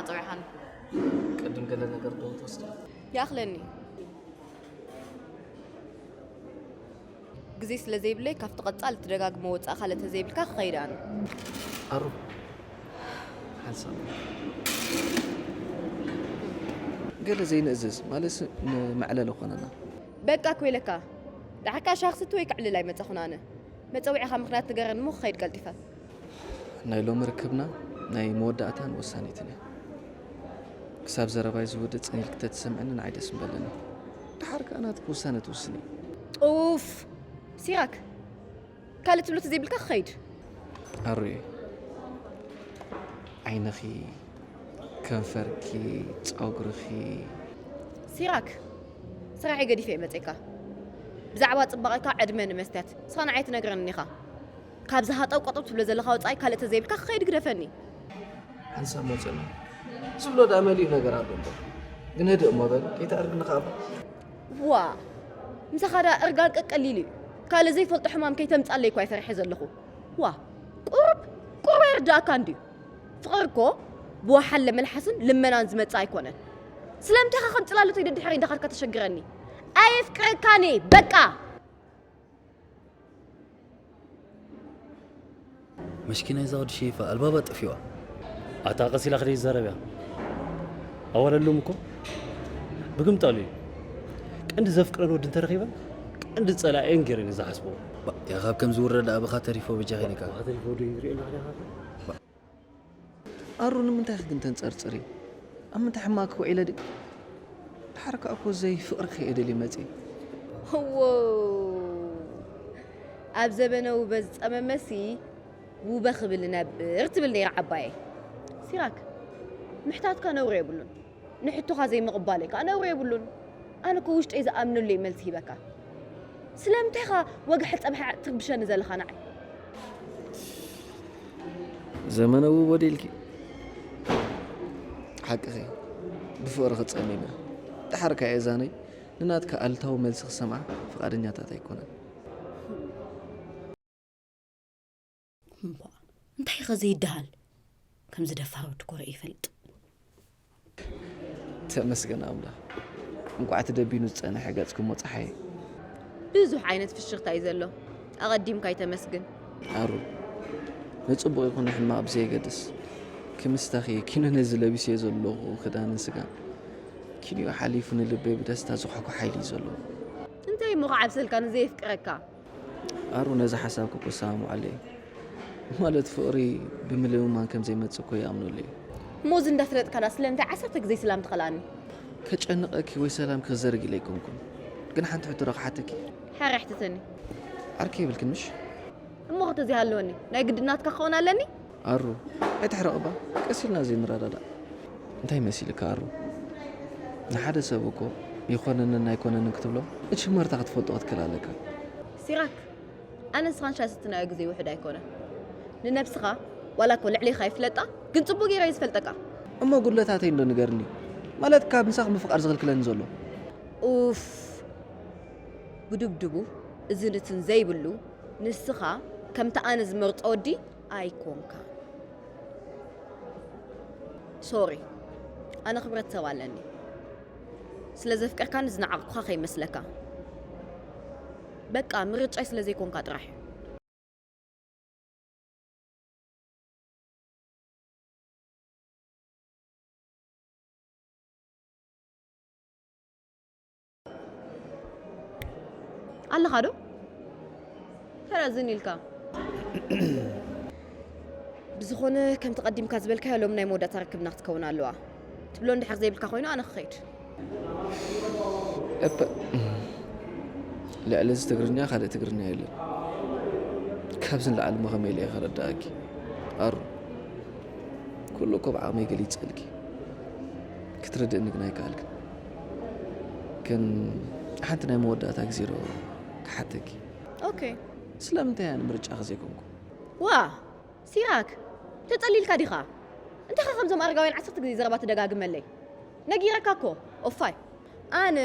ኣጽዊዓን። ቅድም ገለ ነገር ዶ ትወስድ? ይኣኽለኒ። ግዜ ስለ ዘይብለይ ካብቲ ቀጻሊ ትደጋግሞ ወጻእ ካልእ ተዘይብልካ ክኸይድ ኣነ። ኣሩ ሓንሳብ ገለ ዘይንእዝዝ ማለት ንመዕለሊ ኮነና። በቃ እኮ ኢለካ። ደሓርካ ሻሂ ክትስቲ ወይ ክዕልል ኣይመጻኹን ኣነ። መጸውዒኻ ምኽንያት ንገረኒ እሞ ክኸይድ ቀልጢፈ። ናይ ሎሚ ርክብና ናይ መወዳእታን ወሳኒትን እያ። ክሳብ ዘረባይ ዝውድእ ጽን ኢልኪ ተትሰምዕኒ ንዓይ ደስ ምበለኒ። ደሓር ከኣ ናትኪ ውሳነ ትውስኒ። ኡፍ! ሲራክ! ካልእ ትብሎ ተዘይብልካ ክኸይድ። ኣሩየ ዓይንኺ፣ ከንፈርኪ፣ ጸጉርኺ። ሲራክ! ስራሐይ ገዲፈ እየ መጺእካ። ብዛዕባ ጽባቐካ ዕድመ ንመስትያት ንስኻ ንዓይ ትነግረኒ ኢኻ። ካብዚ ሃጠው ቀጠው ትብሎ ዘለኻ ወጻኢ ካልእ ተዘይብልካ ክኸይድ ግደፈኒ። ሓንሳብ ሞጸና ዝብሎ ደኣ መሊኡ ነገር ኣሎ እምበር። ግን ህድእ እሞ በል፣ ከይተኣርግኒ ከኣ በል። ዋ! ምሳኻ ደኣ እርጋን ቀቀሊሉ እዩ። ካልእ ዘይፈልጦ ሕማም ከይተምጻለይ እኳ ይፈርሐ ዘለኹ። ዋ! ቁሩብ ቁሩብ ኣይርድኣካ እንድዩ። ፍቕሪ እኮ ብወሓለ መልሓስን ልመናን ዝመጽእ ኣይኮነን። ስለምንታይ ኢኻ ከም ጽላሎተይ ደድሕረይ እንዳኸድካ ተሸግረኒ? ኣየፍቅረካን እየ በቃ! መሽኪና እዛ ወዲ ሸይፋ ኣልባባ ጠፊዋ። ኣታ ቀስ ኢላ ክደይ ይዛረብያ ኣዋለሎም እኮ ብግምጣሉ እዩ። ቀንዲ ዘፍቅረን ወዲ እንተረኺበ ቀንዲ ጸላእየን ገይረን እዩ ዝሓስብዎ። ያ ካብ ከም ዝውረድ ኣበኻ ተሪፎ በጃ ኸይልካ። ተሪፎ ዶ ይሪኦ ኣለኻ ዲኻ? ኣሩ ንምንታይ ግን ተንጸርጽሪ? ኣብ ምንታይ ሕማቕ ክውዒለ ድዩ? ድሓር ከኣ እኮ ዘይ ፍቕሪ ከየደልየ መጺእ። እዎ ኣብ ዘበነ ውበ ዝጸመመሲ ውበ ክብል ነብር ትብል ነይራ ዓባየ። ሲራክ ምሕታትካ ነውሪ የብሉን። ንሕቶኻ ዘይምቕባለይ ከኣ ነውሪ የብሉን። ኣነ እኮ ውሽጠይ ዝኣምነሉ እየ መልሲ ሂበካ። ስለምንታይ ኢኻ ወግሐ ጸብሐ ትርብሸኒ ዘለኻ ንዓይ? ዘመነ ውቦ ዲልኪ ሓቅኺ ብፍቕሪ ክጸሚመ ድሓር ከኣ የዛነይ ንናትካ ኣልታዊ መልሲ ክሰምዓ ፍቓደኛታት ኣይኮነን። እምቧ እንታይ ኸ ዘይደሃል ከምዚ ደፋር ወዲ ኮረ ይፈልጥ። ተመስገን ኣምላኽ እንቋዕ እቲ ደቢኑ ዝጸንሐ ገጽኪ እሞ ጸሓየ። ብዙሕ ዓይነት ፍሽኽታ እዩ ዘሎ። ኣቐዲምካ ኣይተመስግን። ኣሩ ንጽቡቕ ይኹን ንሕማቕ ብዘየገድስ ክምስታኺ ኪኖ ነዚ ለቢሰዮ ዘለኹ ክዳንን ስጋን ኪንዮ ሓሊፉ ንልበይ ብደስታ ዝኳሕኩ ሓይሊ እዩ ዘለዎ። እንታይ እሞ ክዓብሰልካ ንዘየፍቅረካ? ኣሩ ነዚ ሓሳብኪ እኮ እሰማምዓሉ እየ። ማለት ፍቕሪ ብምልምማን ከም ዘይመጽእ እኮ ይኣምነሉ እየ። እሞ እዚ እንዳፈለጥካ ዳ ስለምንታይ ዓሰርተ ግዜ ስላም ትኸልኣኒ? ከጨንቐኪ ወይ ሰላም ክዘርግ ኢለ ኣይኮንኩን። ግን ሓንቲ ሕቶ ዶ ክሓተኪ? ሓረ ሕትተኒ። ዓርኪ የብልክን ምሽ? እሞ ከተዘይሃለወኒ ናይ ግድናትካ ክኸውን ኣለኒ? ኣሩ ኣይትሕረቕ እባ፣ ቀስ ኢልና ዘይንረዳዳእ። እንታይ መሲልካ ኣሩ? ንሓደ ሰብ እኮ ይኾነንን ኣይኮነንን ክትብሎ መጀመርታ ክትፈልጦ ክትክእል ኣለካ። ሲራክ፣ ኣነ ንስኻን ሻሂ ዝሰተናዮ ግዜ ውሑድ ኣይኮነን። ንነብስኻ ዋላ እኮ ልዕሌኻ ይፍለጣ፣ ግን ጽቡቕ ገይረ እየ ዝፈልጠካ። እሞ ጉድለታተይ እንዶ ንገርኒ። ማለት ካብ ምሳኽ ምፍቓር ዝኽልክለኒ ዘሎ። ኡፍ፣ ግዱብድቡ እዝን እትን ዘይብሉ ንስኻ ከምቲ ኣነ ዝመርጾ ወዲ ኣይኮንካን። ሶሪ፣ ኣነ ክብረት ሰብ ኣለኒ። ስለ ዘፍቀርካኒ ዝነዓቕኩኻ ከይመስለካ። በቃ ምርጫይ ስለ ዘይኮንካ ጥራሕ እዩ። ኣለኻ ዶ? ተረዝን ኢልካ። ብዝኾነ ከምቲ ቀዲምካ ዝበልካዮ ሎም ናይ መወዳእታ ርክብና ክትከውን ኣለዋ። ትብሎ እንድሕር ዘይብልካ ኮይኑ ኣነ ክኸይድ። እፐ ልዕሊ እዚ ትግርኛ ካልእ ትግርኛ የለን። ካብዚ ንላዕሊ ሞ ከመይ ኢለ እየ ከረድኣኪ? ኣሩ ኩሉ እኮ ብዓቕመይ ገሊጸልኪ። ክትርድእኒ ግን ኣይከኣልክን። ግን ሓንቲ ናይ መወዳእታ ግዜ ዶ ክሓተኪ? ኦኬ። ስለምንታይ ኣነ ምርጫኺ ዘይኮንኩ? ዋ ሲራክ ተጸሊልካ ዲኻ? እንታኻ ከምዞም ኣረጋውያን ዓሰርተ ግዜ ዘረባ ትደጋግመለይ? ነጊረካ እኮ ኦፋይ። ኣነ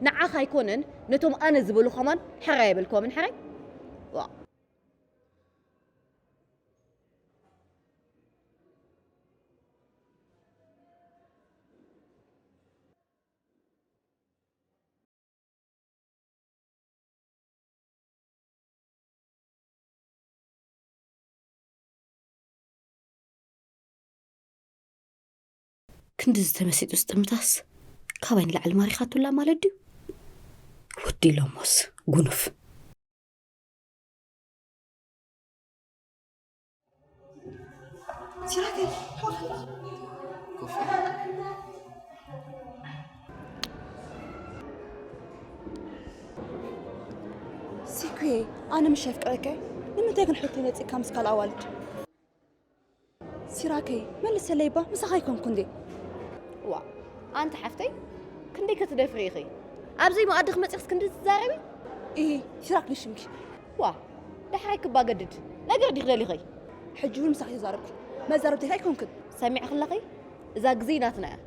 ንዓኻ ኣይኮነን ነቶም ኣነ ዝበሉ ከማን ሕራይ የበልክዎምን ሕራይ። ዋ ክንድዚ ተመሲጡ ዝጥምታስ ካባይ ንላዕሊ ማሪኻቱላ ማለት ድዩ? ወዲ ሎሞስ ጉኑፍ። ሲኩየ፣ ኣነ ምሽ የፍቅረከ ንምንታይ ግን ሕቶ ነፂካ ምስ ካልእ ኣዋልድ? ሲራከይ፣ መልሰለይ ባ፣ ምሳኻ ኣይኮንኩ እንዴ? ዋ፣ ኣንቲ ሓፍተይ፣ ክንደይ ክትደፍሪ ኢኺ? ኣብ ዘይመኣዲ ክመጽእክስ ክንዲ ትዛረቢ? ኢሂ፣ ሲራክ ንሽምኪ። ዋ፣ ዳሕራይ ክባ ገድድ፣ ነገር ዲኽ ደሊኺ? ሕጂ እውን ምሳኺ ተዛረብኩ። መዛረብተይ ኣይኮንክን። ሰሚዕኺ ኣለኺ? እዛ ግዜ ናትና እያ።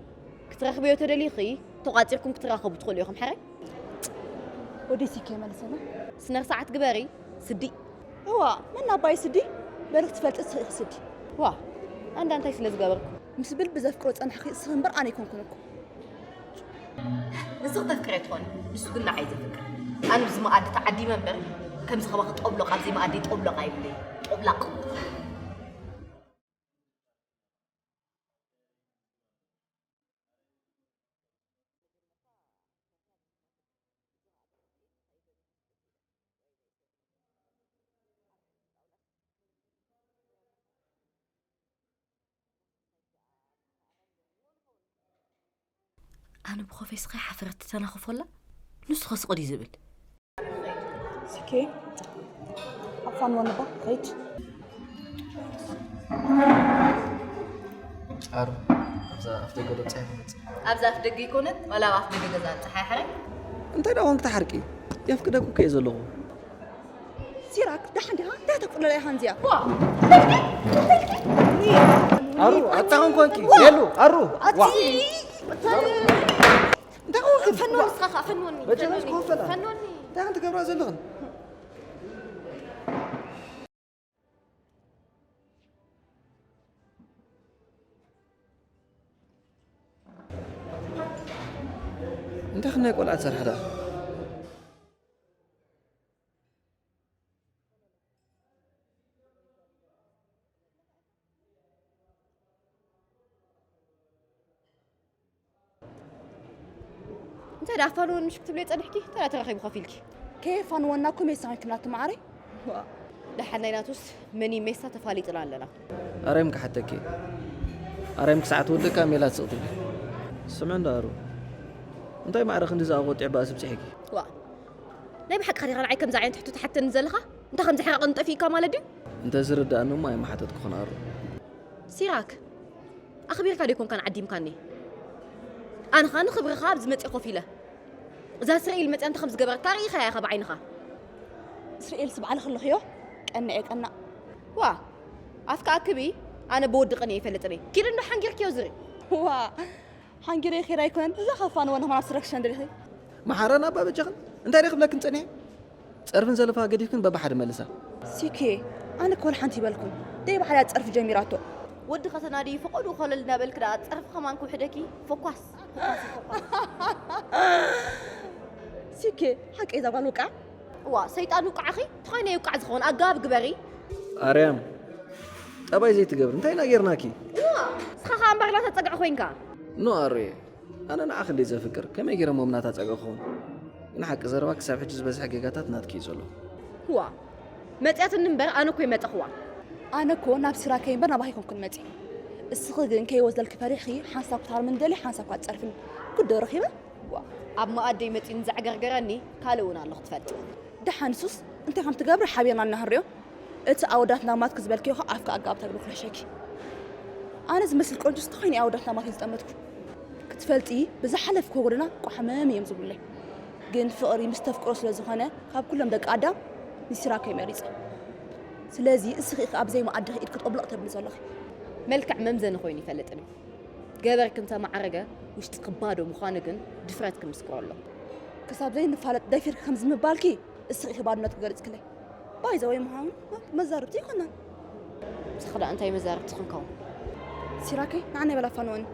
ክትረኽብዮ ተደሊኺ፣ ተቋጺርኩም ክትራኸቡ ትኽእሉ ኢኹም፣ ሕራይ? ወደይ ሲከ መልሰና። ስነ ስርዓት ግበሪ፣ ስዲ። እዋ፣ መን ኣባይ ስዲ? በልክ ትፈልጢ እስኺ ኢኺ ስዲ። ዋ፣ ኣንዳ እንታይ ስለ ዝገበርኩ? ምስ ብልቢ ዘፍቅሮ ጸናሕኺ እስኺ እምበር ኣነ ኣይኮንኩን እኮ። ንስኺ ተፍቅሬ ትኾኒ፣ ንሱ ግን ንዓይ ዘፍቅር። ኣነ ብዚ መኣዲ ተዓዲመ እምበር፣ ከምዚ ከማኺ ጦብሎቕ ኣብዚ መኣዲ ጦብሎቕ ኣይብለይ። ጦብላቕ። ኣነ ብኾፌ ስኻ ሓፈረት ተተናኽፎላ፣ ንሱ ኸስቆ ድዩ ዝብል? ስኬ፣ ኣፋን ወንባ፣ ኸይድ። ኣሩ፣ ኣብዛ ኣፍ ደገ ዶ ጸሓይ ትመጽእ? ኣብዛ ኣፍ ደገ ይኮነት፣ ዋላ ኣብ ኣፍ ደገ ገዛ ጸሓይ ሓራይ? እንታይ ደኣ ኮንክ ተሓርቂ? የፍቅደኩ እኮ እየ ዘለኹ። ሲራክ፣ ደሓን ዲኻ? እንታይ ተፍቅዶ ኢኻ እንዚኣ? ዋ! ኣሩ፣ ኣታ ኾን ኮንኪ? የሉ፣ ኣሩ! ዋ! እንታይ ኮንክ? ፈኖኒ፣ ንስኻ ኸኣ ፈኖኒ፣ በጀኻ ፈኖኒ፣ ዝኮፈላ። ፈኖኒ። እንታይ ኮን ትገብራ ዘለኽን? እንታይ ናይ ቆልዓ ትሰርሕ ደኣ? እንታይ ደኣ ፋንወን ምሽ ክትብለይ ጸኒሕኪ? እንታይ ደኣ ተራኺቡ ከፊልኪ? ከየፋንወና እኮ ሜሳ ኮይንክና ትመዓረይ። ዋ። ደሓን ናይ ናቱስ መን እዩ ሜሳ ተፋሊጥና ኣለና። ኣረም ክሓተኪ። ኣረም ክሳዕ ትወድካ ሜላት ስቕ ትብሊ። ስምዒ እንዳ ኣሩ። እንታይ ማዕረ ክንዲ ዝኣቆጢዕ ባእሲ ብጽሒኪ? ዋ። ናይ ብሓቅኻ ዲኻ ንዓይ ከምዚ ዓይነት ሕቶ ትሓተኒ ዘለኻ? እንታይ ከምዚ ሕራቕ ንጠፊእካ ማለት ድዩ? እንተ ዝርዳእኒ እሞ ኣይመሓተትኩኽን ኣሩ። ሲራክ፣ ኣኽቢርካ ዶ ኣይኮንካን ዓዲምካኒ? ኣነ ኸኣ ንኽብርኻ ኣብዚ መጺአ ኮፍ ኢለ። እዛ እስራኤል መጺኣ እንታይ ከም ዝገበረካ ርኢኻያ ኢኻ ብዓይንኻ። እስራኤልስ ባዕልኺ ኣለኽዮ? ቀንዐ ቀናእ። ዋ፣ ኣፍካ ኣክቢ፣ ኣነ ብወዲ ቀንየ ኣይፈልጥን እየ። ኪድ እንዶ ሓንጊርክዮ ዝርኢ። ዋ፣ ሓንጊረ ኸይደ ኣይኮነን። እዛ ኸፋን ወነ ሆና ስረክሸን ደሊኺ። መሓረና ኣባ በጃኽን። እንታይ ደኣ ክብለክን ጸኒሐ? ጸርፍን ዘለፋ ገዲፍክን በብሓደ መልሳ። ሲኬ፣ ኣነ እኮ ወላ ሓንቲ ይበልኩን። ደይ ባዕላ ጸርፊ ጀሚራቶ። ወዲ ከተናዲ ፈቐዱ ኮለል እናበልክ ደኣ ጸርፊ ከማን ክውሕደኪ። ፎኳስ፣ ፎኳስ፣ ፎኳስ። ሲኬ፣ ሓቀይ እዛ ጓል ውቃዕ? እዋ፣ ሰይጣን ውቃዕኺ? ተኾይነ ይውቃዕ ዝኸውን ኣገባብ ግበሪ። ኣርያም፣ ጠባይ ዘይትገብሪ፣ እንታይ ኢና ጌርናኪ? እዋ፣ ንስኻ ኸኣ እምበር ናታ ጸግዒ ኮይንካ። ኖ ኣሮየ፣ ኣነ ንዓኺ እንድየ ዘፍቅር፣ ከመይ ገይረ እሞ ናታ ጸግዒ ክኸውን? ግን ሓቂ ዘረባ ክሳብ ሕጂ ዝበዝሐ ጌጋታት ናትኪ እዩ ዘሎ። እዋ፣ መጽያትኒ እምበር ኣነ እኮ ይመጸኽዋ። ኣነ እኮ ናብ ሲራከይ እምበር ናባኺ ኣይኮንኩን መጽየ። እስኺ ግን ከይወስደልኪ ፈሪሕኺ ሓንሳብ ክትሃርምኒ ደልየ ሓንሳብ ክትጸርፍኒ። ጉድ ዶ ረኺበ? ዋ፣ ኣብ መኣደይ መጺኡ ንዘዕገርገረኒ ካልእ እውን ኣሎ ክትፈልጥ። ደሓን ንሱስ እንታይ ከም ትገብሪ ሓቢርና እናህርዮ። እቲ ኣወዳት ናማትኪ ዝበልክዮ ኸ ኣፍኪ ኣጋብ ተግቢ ክሕሸኪ። ኣነ ዝመስል ቆንጆስ ተኾይነ ኣወዳት ናማት ዝጠመትኩ። ክትፈልጢ ብዝሓለፍክዎ ጎደና ቋሕመም እዮም ዝብሉለይ። ግን ፍቕሪ ምስ ተፍቅሮ ስለ ዝኾነ ካብ ኩሎም ደቂ ኣዳም ንሲራከይ መሪጸ። ስለዚ እስኺ ኢኺ ኣብ ዘይመኣድኺ ኢድ ክትቕብልቕ ተብሊ ዘለኺ። መልክዕ መምዘኒ ኮይኑ ይፈልጥን እዩ። ገበርኪ እንተማዕረገ ውሽጥኪ ባዶ ምዃኑ ግን ድፍረትኪ ምስክሮ ኣሎ። ክሳብ ዘይንፋለጥ ደፊርኪ ከምዚ ምባልኪ እስኺ ኢኺ ባዶነት ክገልጽክለይ። ባይ ዘ ወይ ምዃኑ መዛርብቲ ኣይኮናን። ንስኺ ደኣ እንታይ መዛርብቲ ክንከውን? ሲራከይ ንዓና ይበላ ፋንወኒ።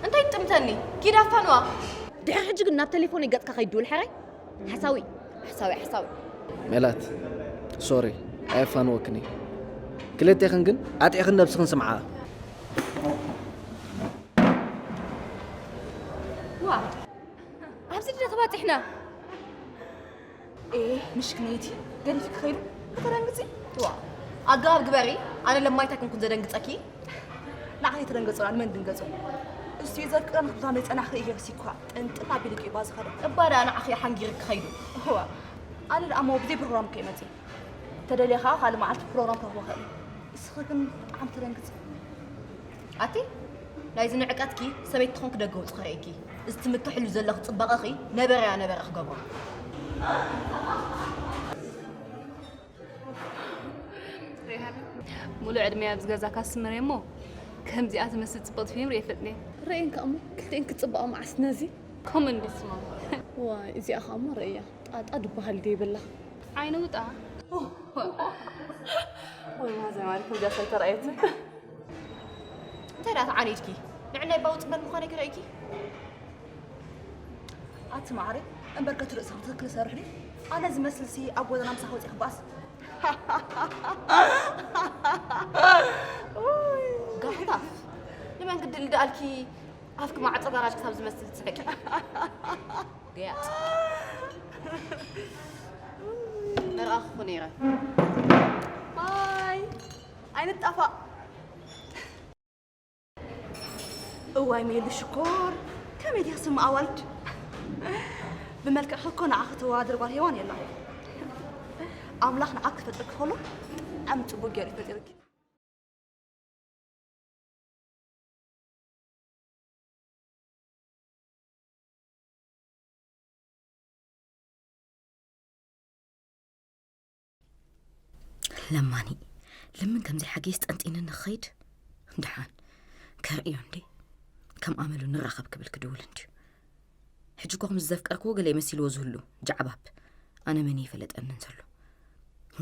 እንታይ ትጥምተኒ? ኪድ ኣፋንዋ። ድሕሪ ሕጂ ግን ናብ ቴሌፎነይ ገጽካ ከይትድውል ሕራይ። ሓሳዊ፣ ሓሳዊ፣ ሓሳዊ። ሜላት፣ ሶሪ፣ ኣየፋንወክን እየ። ክልቴኽን ግን ኣጥዒኽን ነብስኽን ስምዓ። ዋ ኣብዚ ድና ተባፂሕና። ኤ ምሽክነይቲ ገዲፍኪ ከይዱ ከተደንግፂ። ዋ ኣገባብ ግበሪ። ኣነ ለማይታ ክንኩን ዘደንግፀኪ። ንዓኸይ ተደንገፁ ንመን ድንገፁ? እሱ እዩ ዘፍቅረን ክብታ መፀናሕኺ እየርሲ እኳ ጥንጥን ኣቢልኪ እዩ ባዝኸደ። እባ ደኣ ንዓኺ ሓንጊርኪ ከይዱ። ዋ ኣነ ደኣ እሞ ብዘይ ፕሮግራም ከይመፂ ተደልኻ ካልእ መዓልቲ ፕሮግራም ክረኽቦ ኽእል። እስኺ ግን ብጣዕሚ ተደንግፂ። ኣቲ ናይዚ ንዕቀትኪ ሰበይቲ ትኾንኪ ደገ ውፅእ ከርእየኪ። እዚ ትምክሕሉ ዘለኺ ፅባቐኺ ነበረያ ነበረ ክገብሮ። ሙሉእ ዕድመይ ኣብዚ ገዛ ካስመረ እሞ ከምዚኣ ትመስል ፅብቕቲ ፊልም ርእየ ፈጥነ። ርእየን ከኣ እሞ ክልቲኤን ክፅበቓ መዓስ ነዚ ከምኡ እንድስማ ዋይ እዚኣ ከኣ እሞ ርእያ ጣጣ ድበሃል ደይብላ ዓይነ ውጣ ወይ ማዘ ማለት ከምዚኣ ሰብ ተራእየት እንታይ ደኣ ተዓኒድኪ ንዕናይ ባውፅበር ምዃነይ ክርእይኪ ኣቲ ማዕረ እምበር ከቲ ርእስኺ ትክክል ሰርሕ ድዩ ኣነ ዝመስልሲ ኣብ ጎደና ምሳኺ ወፂ ክባኣስ ጋሕታፍ ንመን ግድል ደኣልኪ ኣፍኪ ማዕፆ ጋራጅ ክሳብ ዝመስል ትስሕቂ ገያፅ መርኣኽኹ ነይረ ማይ ኣይንጣፋእ እዋይ ሜሉ ሽኮር ከመይ ዲኻ ስም ኣዋልድ ብመልክዕኺ እኮ ንዓኺ ተወዳድር ጓል ሄዋን የላ ኣምላኽ ንዓክ ክፈጥረኪ ከሎ ብጣዕሚ ፅቡቅ ገይሩ ይፈጢርኪ ለማኒ ለምን ከምዚ ሓጌስ ጠንጢኒ ንኸይድ ደሓን ከርእዮ እንዴ ከም ኣመሉ ንራኸብ ክብል ክድውል እንድዩ ሕጂ ኮ ምስ ዘፍቀርክዎ ገለ መሲልዎ ዝህሉ ጃዕባብ ኣነ መን ይፈለጠንን ዘሎ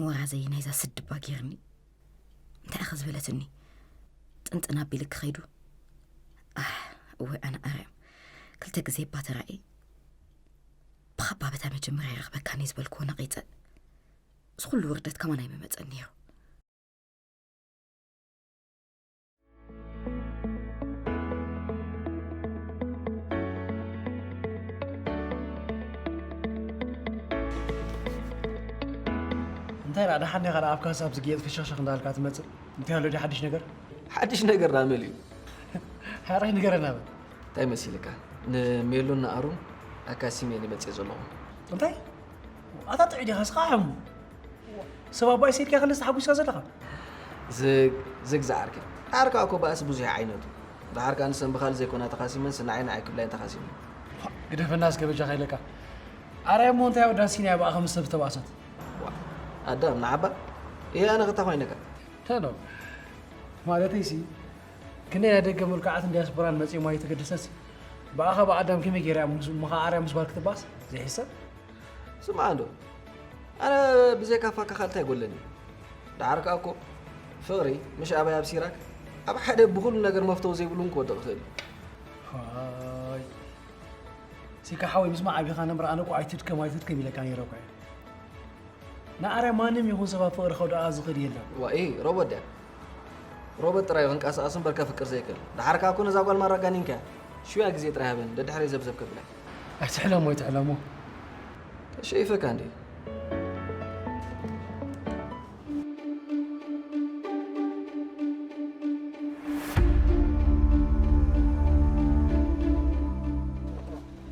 ወራዘይ ናይዛ ስድባ ጌርኒ እንታይ ኢኸ ዝበለትኒ ጥንጥን ኣቢልክ ከይዱ ኣሕ እወ ኣነ ኣርያም ክልተ ግዜ እባ ተራእየ ብኻባ በታ መጀመርያ ይረኽበካኒ ዝበልክዎ ነቒጸ እዚ ኩሉ ውርደት ከማን ኣይምመጸን ነይሩ እንታይ ደኣ ደሓን ዲኻ ደኣ ኣብ ካሳ ኣብዚ ጌጥ ፍሽኽሽኽ እንዳበልካ ትመጽእ እንታይ ኣሎ ድዩ ሓድሽ ነገር ሓድሽ ነገር ደኣ መሊኡ ሓራይ ንገረና በል እንታይ መሲልካ ንሜሉን ንኣሩን ኣካሲመ እየ መጽእ ዘለኹ እንታይ ኣታ ጥዑይ ዲኻ ስኻ ሕሙ ሰብ ኣባይ ሰይድካ ከለስ ተሓጒስካ ዘለኻ ዝግ ዝግ ዝዓርከይ ዓርካ እኮ ባእሲ ብዙሕ ዓይነቱ ደሓር ከኣ ንሰን ብኻል ዘይኮና ተኻሲመን ስናዓይ ንዓይ ክብላይን ተኻሲመን ግደፈና እስከ በጃኻ ኢለካ ኣራይ እሞ እንታይ ኣወዳሲና እያ ብኣኻ ምስ ሰብ ዝተባእሰት ኣዳም ንዓባ እየ ኣነ ክታ ኮይነካ ተሎ ማለተይሲ ክንደይ ናይ ደገ ምልኩዓትን ዲያስፖራን መፂኦም ኣይተገደሰሲ ብኣኻ ብኣዳም ከመይ ገይራ እያ ምኻ ኣርያ ምስ ጓል ክትባስ ዘይሕሰብ ስምዓ እንዶ ኣነ ብዘይካ ፋካ ካልእ እንታይ ጎለኒ ደሓር ከኣ እኮ ፍቕሪ ምሽ ኣበይ ኣብ ሲራክ ኣብ ሓደ ብኹሉ ነገር መፍተው ዘይብሉ እውን ክወድቕ ይኽእል እዩ ሲካ ሓወይ ምስ መዓቢኻ ነምር ኣነ እኮ ኣይትድከም ኣይትድከም ኢለካ ነይረ እኮ እየ ንኣረ ማንም ይኹን ሰብ ኣብ ፍቕሪ ከውድኣ ዝኽእል የለን ዋኢ ሮቦት ድያ ሮቦት ጥራይ እዩ ክንቀሳቐስ እምበር ከፍቅር ዘይክእል ደሓር ከኣ እኮ ነዛ ጓል ማራ ኣጋኒንካያ ሽውያ ግዜ ጥራይ ሃበኒ ደድሕረይ ዘብዘብ ከብላ ኣይትሕለሞ ኣይትሕለሞ ተሸይፈካ እንዴ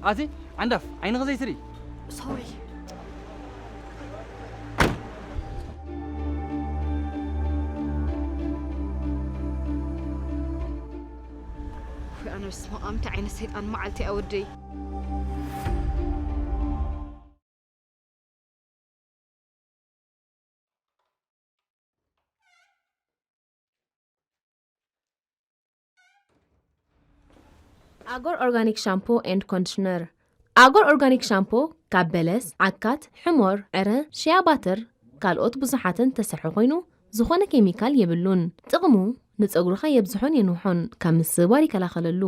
ኣቲ ዓንዳፍ ዓይንኺ ዘይትርኢ ሶሪ ኣነ ስማ ኣምቲ ዓይነት ሰይጣን መዓልቲ ኣወደይ ኣጎር ኦርጋኒክ ሻምፖ ኤንድ ኮንዲሽነር ኣጎር ኦርጋኒክ ሻምፖ ካብ በለስ፣ ዓካት፣ ሕሞር፣ ዕረ፣ ሽያ ባትር ካልኦት ብዙሓትን ተሰርሐ ኮይኑ ዝኾነ ኬሚካል የብሉን። ጥቕሙ ንፀጉርኻ የብዝሖን የንውሖን ካብ ምስባር ይከላኸለሉ።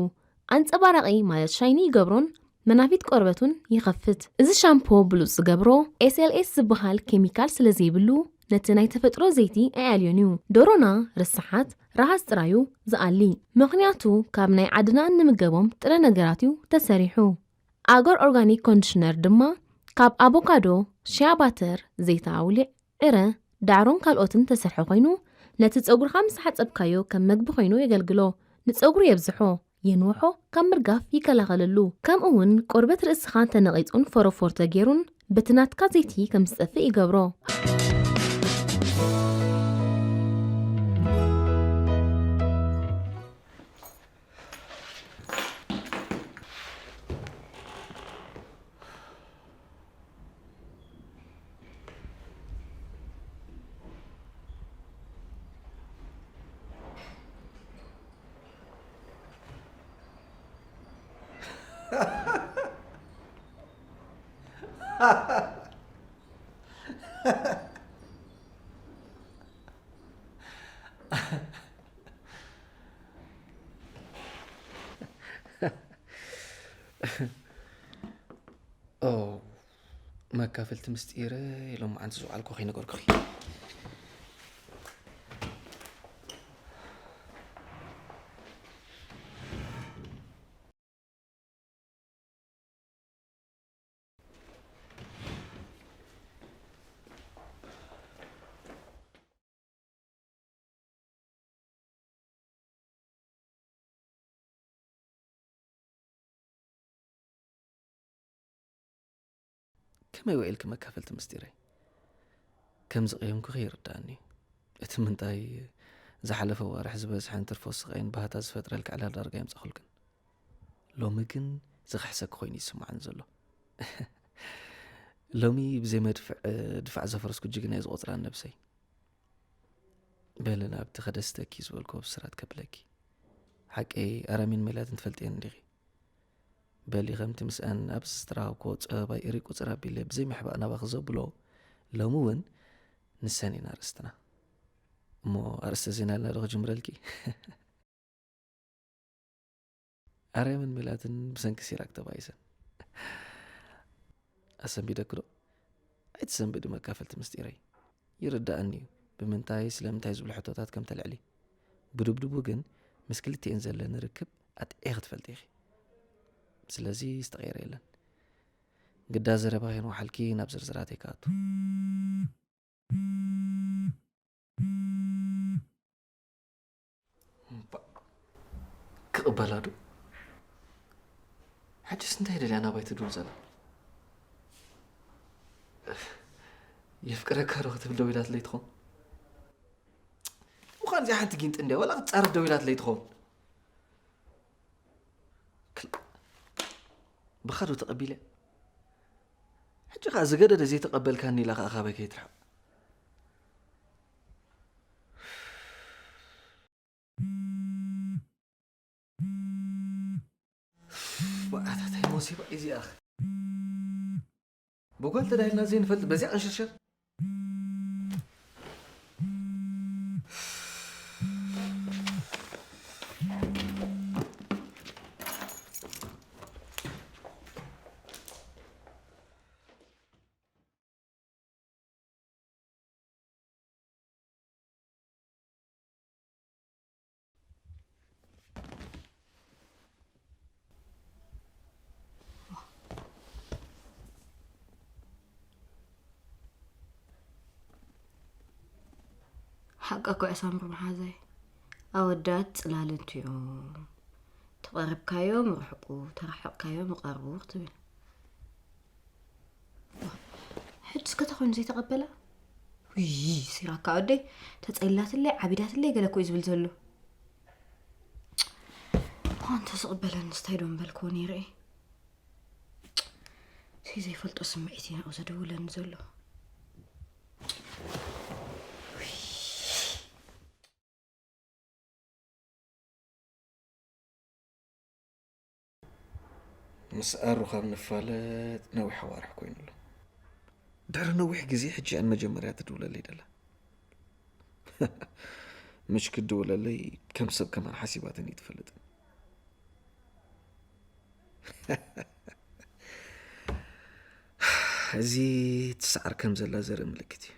ኣንፀባራቒ ማለት ሻይኒ ይገብሮን መናፊት ቆርበት እውን ይኸፍት። እዚ ሻምፖ ብሉፅ ዝገብሮ ኤስኤልኤስ ዝበሃል ኬሚካል ስለዘይብሉ ነቲ ናይ ተፈጥሮ ዘይቲ ኣይኣልዮን እዩ። ደሮና ርስሓት ረሃጽ ጥራዩ ዝኣሊ። ምኽንያቱ ካብ ናይ ዓድና እንምገቦም ጥረ ነገራት እዩ ተሰሪሑ። ኣጎር ኦርጋኒክ ኮንዲሽነር ድማ ካብ ኣቮካዶ፣ ሺያ ባተር፣ ዘይቲ ኣውሊዕ፣ ዕረ፣ ዳዕሮን ካልኦትን ተሰርሐ ኮይኑ፣ ነቲ ጸጉርኻ ምስ ሓጸብካዮ ከም መግቢ ኮይኑ የገልግሎ። ንጸጉሪ የብዝሖ፣ የንውሖ፣ ካብ ምርጋፍ ይከላኸለሉ። ከምኡ እውን ቆርበት ርእስኻ እንተነቒጹን ፎሮፎር ተገይሩን በቲ ናትካ ዘይቲ ከም ዝጠፍእ ይገብሮ። ኦ፣ መካፈልቲ ምስጢረ ሎማዓንቲ ዝውዓልኩ ከይነገርኩኺ። ከመይ ውዒልኪ መካፈልቲ ምስጢረይ? ከም ዝቐየምኩኺ ይርድኣኒ እዩ። እቲ ምንታይ ዝሓለፈ ኣዋርሕ ዝበዝሐን ትርፎ ስቓይን ባህታ ዝፈጥረልኪ ዕላል ዳርጋ የምጻኹልክን። ሎሚ ግን ዝኸሕሰኪ ኮይኑ ይስምዓኒ ዘሎ። ሎሚ ብዘይ መድፍዕ ድፋዕ ዘፈረስኩ ጅግና እየ ዝቖጽራ ነብሰይ። በሊ ናብቲ ከደስተኪ ዝበልክዎ ብስራት ከብለኪ። ሓቀይ ኣረሚን ሜላትን ትፈልጥየን እንዲኺ። በሊ ከምቲ ምስኣን ኣብዚ ዝተራኸብክዎ ጸበባይ እሪ ቁጽር ኣቢለ ብዘይ ምሕባእ ናባኺ ዘብሎ፣ ሎሚ እውን ንሰን እየን ኣርእስትና። እሞ ኣርእስተ ዜና ኢልና ዶ ክጅምረልኪ? ኣረምን ሜላትን ብሰንኪ ሲራክ ተባኢሰን። ኣሰንቢደኪ ዶ? ኣይትሰንብዲ መካፈልቲ ምስጢረይ። ይርድኣኒ እዩ ብምንታይ ስለምንታይ ዝብሉ ሕቶታት ከም ተልዕሊ። ብድብድቡ ግን ምስ ክልቲኤን ዘለኒ ርክብ ኣጥዒኺ ትፈልጢ ኢኺ። ስለዚ ዝተቐየረ የለን። ግዳ ዘረባ ከይንወሓልኪ ናብ ዝርዝራተይ ክኣቱ። እምባ፣ ክቕበላ ዶ? ሕጅስ እንታይ ደልያ ናባይ ትድውል ዘላ? የፍቅረካ ዶ ክትብል ደዊላትለይ ትኾን? ምዃን እዚኣ ሓንቲ ጊንጢ እንድያ፣ ዋላ ክትጻረፍ ደዊላትለይ ትኾን? ክላ-፣ ብኻ ዶ ተቐቢለ? ሕጂ ኸኣ ዝገደደ ዘይተቐበልካኒ ኢላ ኸኣ ካባይ ከይትርሕቕ። መዓታታይ ሞሲባ እዚኣ። ብጓል ተዳሂልና ዘይንፈልጥ በዚኣ ቅንሽርሽር። ሓቃ እኮ እያ ሳምሪ መሓዛይ። ኣወዳት ጽላልንቲ እዮም። ተቐረብካዮም ርሕቁ፣ ተራሓቕካዮም ይቐርቡ ክትብል። ሕጅስ ከ ተኾይኑ ዘይተቐበላ? ውይ፣ ሲራካ ወደይ፣ ተጸሊላትለይ፣ ዓቢዳትለይ ገለ እኮ እዩ ዝብል ዘሎ። እኳ እንተ ዝቕበለንስ እንታይ ዶ ምበልክዎ ነይረ እየ? እቲ ዘይፈልጦ ስምዒት እዩ ናብኡ ዘደውለኒ ዘሎ። ምስ ኣሩ ካብ ንፋለጥ ነዊሕ ኣዋርሕ ኮይኑ ኣሎ። ድሕሪ ነዊሕ ግዜ ሕጂ እያ ንመጀመርያ ትድውለለይ ደላ። ምሽ ክትድውለለይ ከም ሰብ ከማን ሓሲባትኒ ኣይትፈልጥን። እዚ ትስዓር ከም ዘላ ዘርኢ ምልክት እዩ።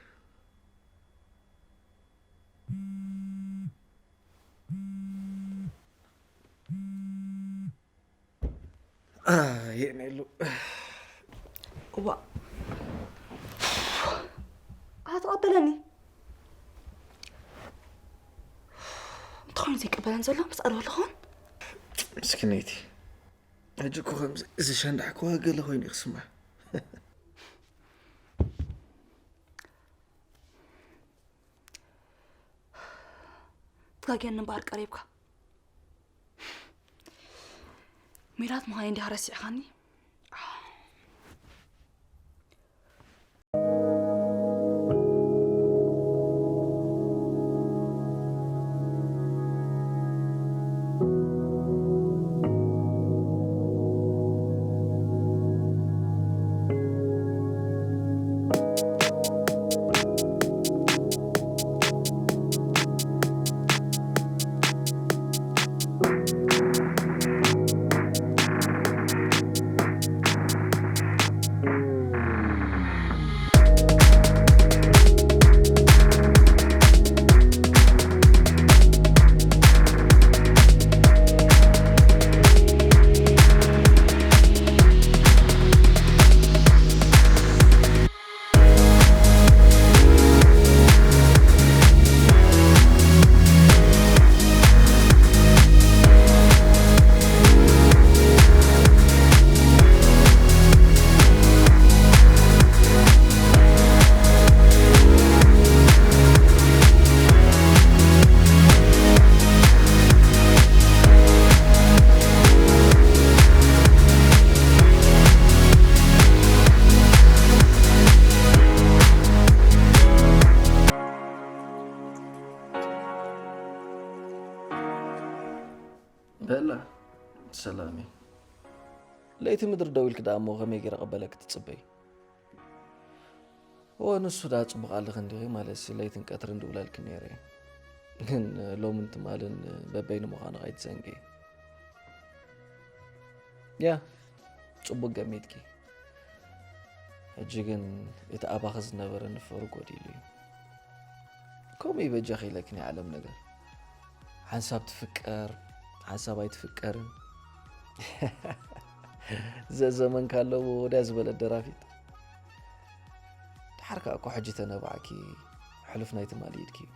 የኔሉ። እዋ፣ ኣትቐበለኒ። እንተኾይኑ ዘይቀበለን ዘሎ ምስ ኣረወ ኣለኹን። ምስኪነይቲ፣ ሕጂ እኮ ከምዚ እዚ ሻንዳሕ ከዋ ገለ ኮይኑ ይክስማ። ትጋግየኒ እምበኣር ቀሪብካ። ሜላት ምዃነይ እንዲኻ ረሲዕኻኒ። በላ ሰላሚ፣ ለይቲ ምድሪ ደው ኢልክ ደኣ እሞ ከመይ ገይረ ቀበለክ ትጽበይ? እወ፣ ንሱ ደኣ ጽቡቕ ኣለኺ እንዲኺ፣ ማለትሲ ለይትን ቀትርን ድውለልኪ ነይረ። ግን ሎምን ትማልን በበይኑ ምዃኑ ከይትዘንግዒ። ያ፣ ጽቡቕ ገሚትኪ። ሕጂ ግን እቲ ኣባኺ ዝነበረ ንፈሩ ጎዲሉ እዩ። ከምኡ እዩ በጃኺ ኢለኪ ናይ ዓለም ነገር። ሓንሳብ ትፍቀር፣ ሓንሳብ ኣይትፍቀርን። ዘዘመንካ ኣለዎ ወዲያ ዝበለት ደራፊት። ድሓር ከኣ እኮ ሕጂ ተነባዕኪ፣ ሕሉፍ ናይ ትማሊ ኢድኪ እዩ።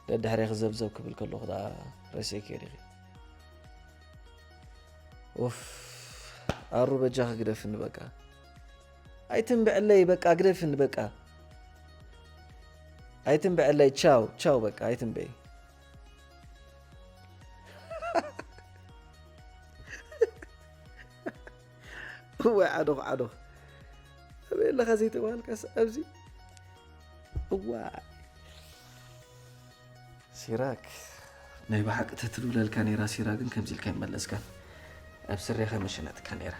ደድሕሬኺ ዘብዘብ ክብል ከለኹ ደኣ ረሲዕክዮ ዲኺ? ኡፍ፣ ኣሩ በጃኺ ግደፍኒ በቃ። ኣይትንብዕለይ በቃ፣ ግደፍኒ በቃ። ኣይትንብዕለይ፣ ቻው፣ ቻው በቃ፣ ኣይትንብዒ። እዋይ ዓዶኽ፣ ዓዶኽ። ኣበይ ኣለኻ ዘይተባሃልካስ ኣብዚ? እዋይ። ሲራክ፣ ናይ ብሓቂ ተትድውለልካ ነይራ ሲራ፣ ግን ከምዚ ኢልካ ይመለስካን። ኣብ ስሬኻ መሸነጥካ ነይራ።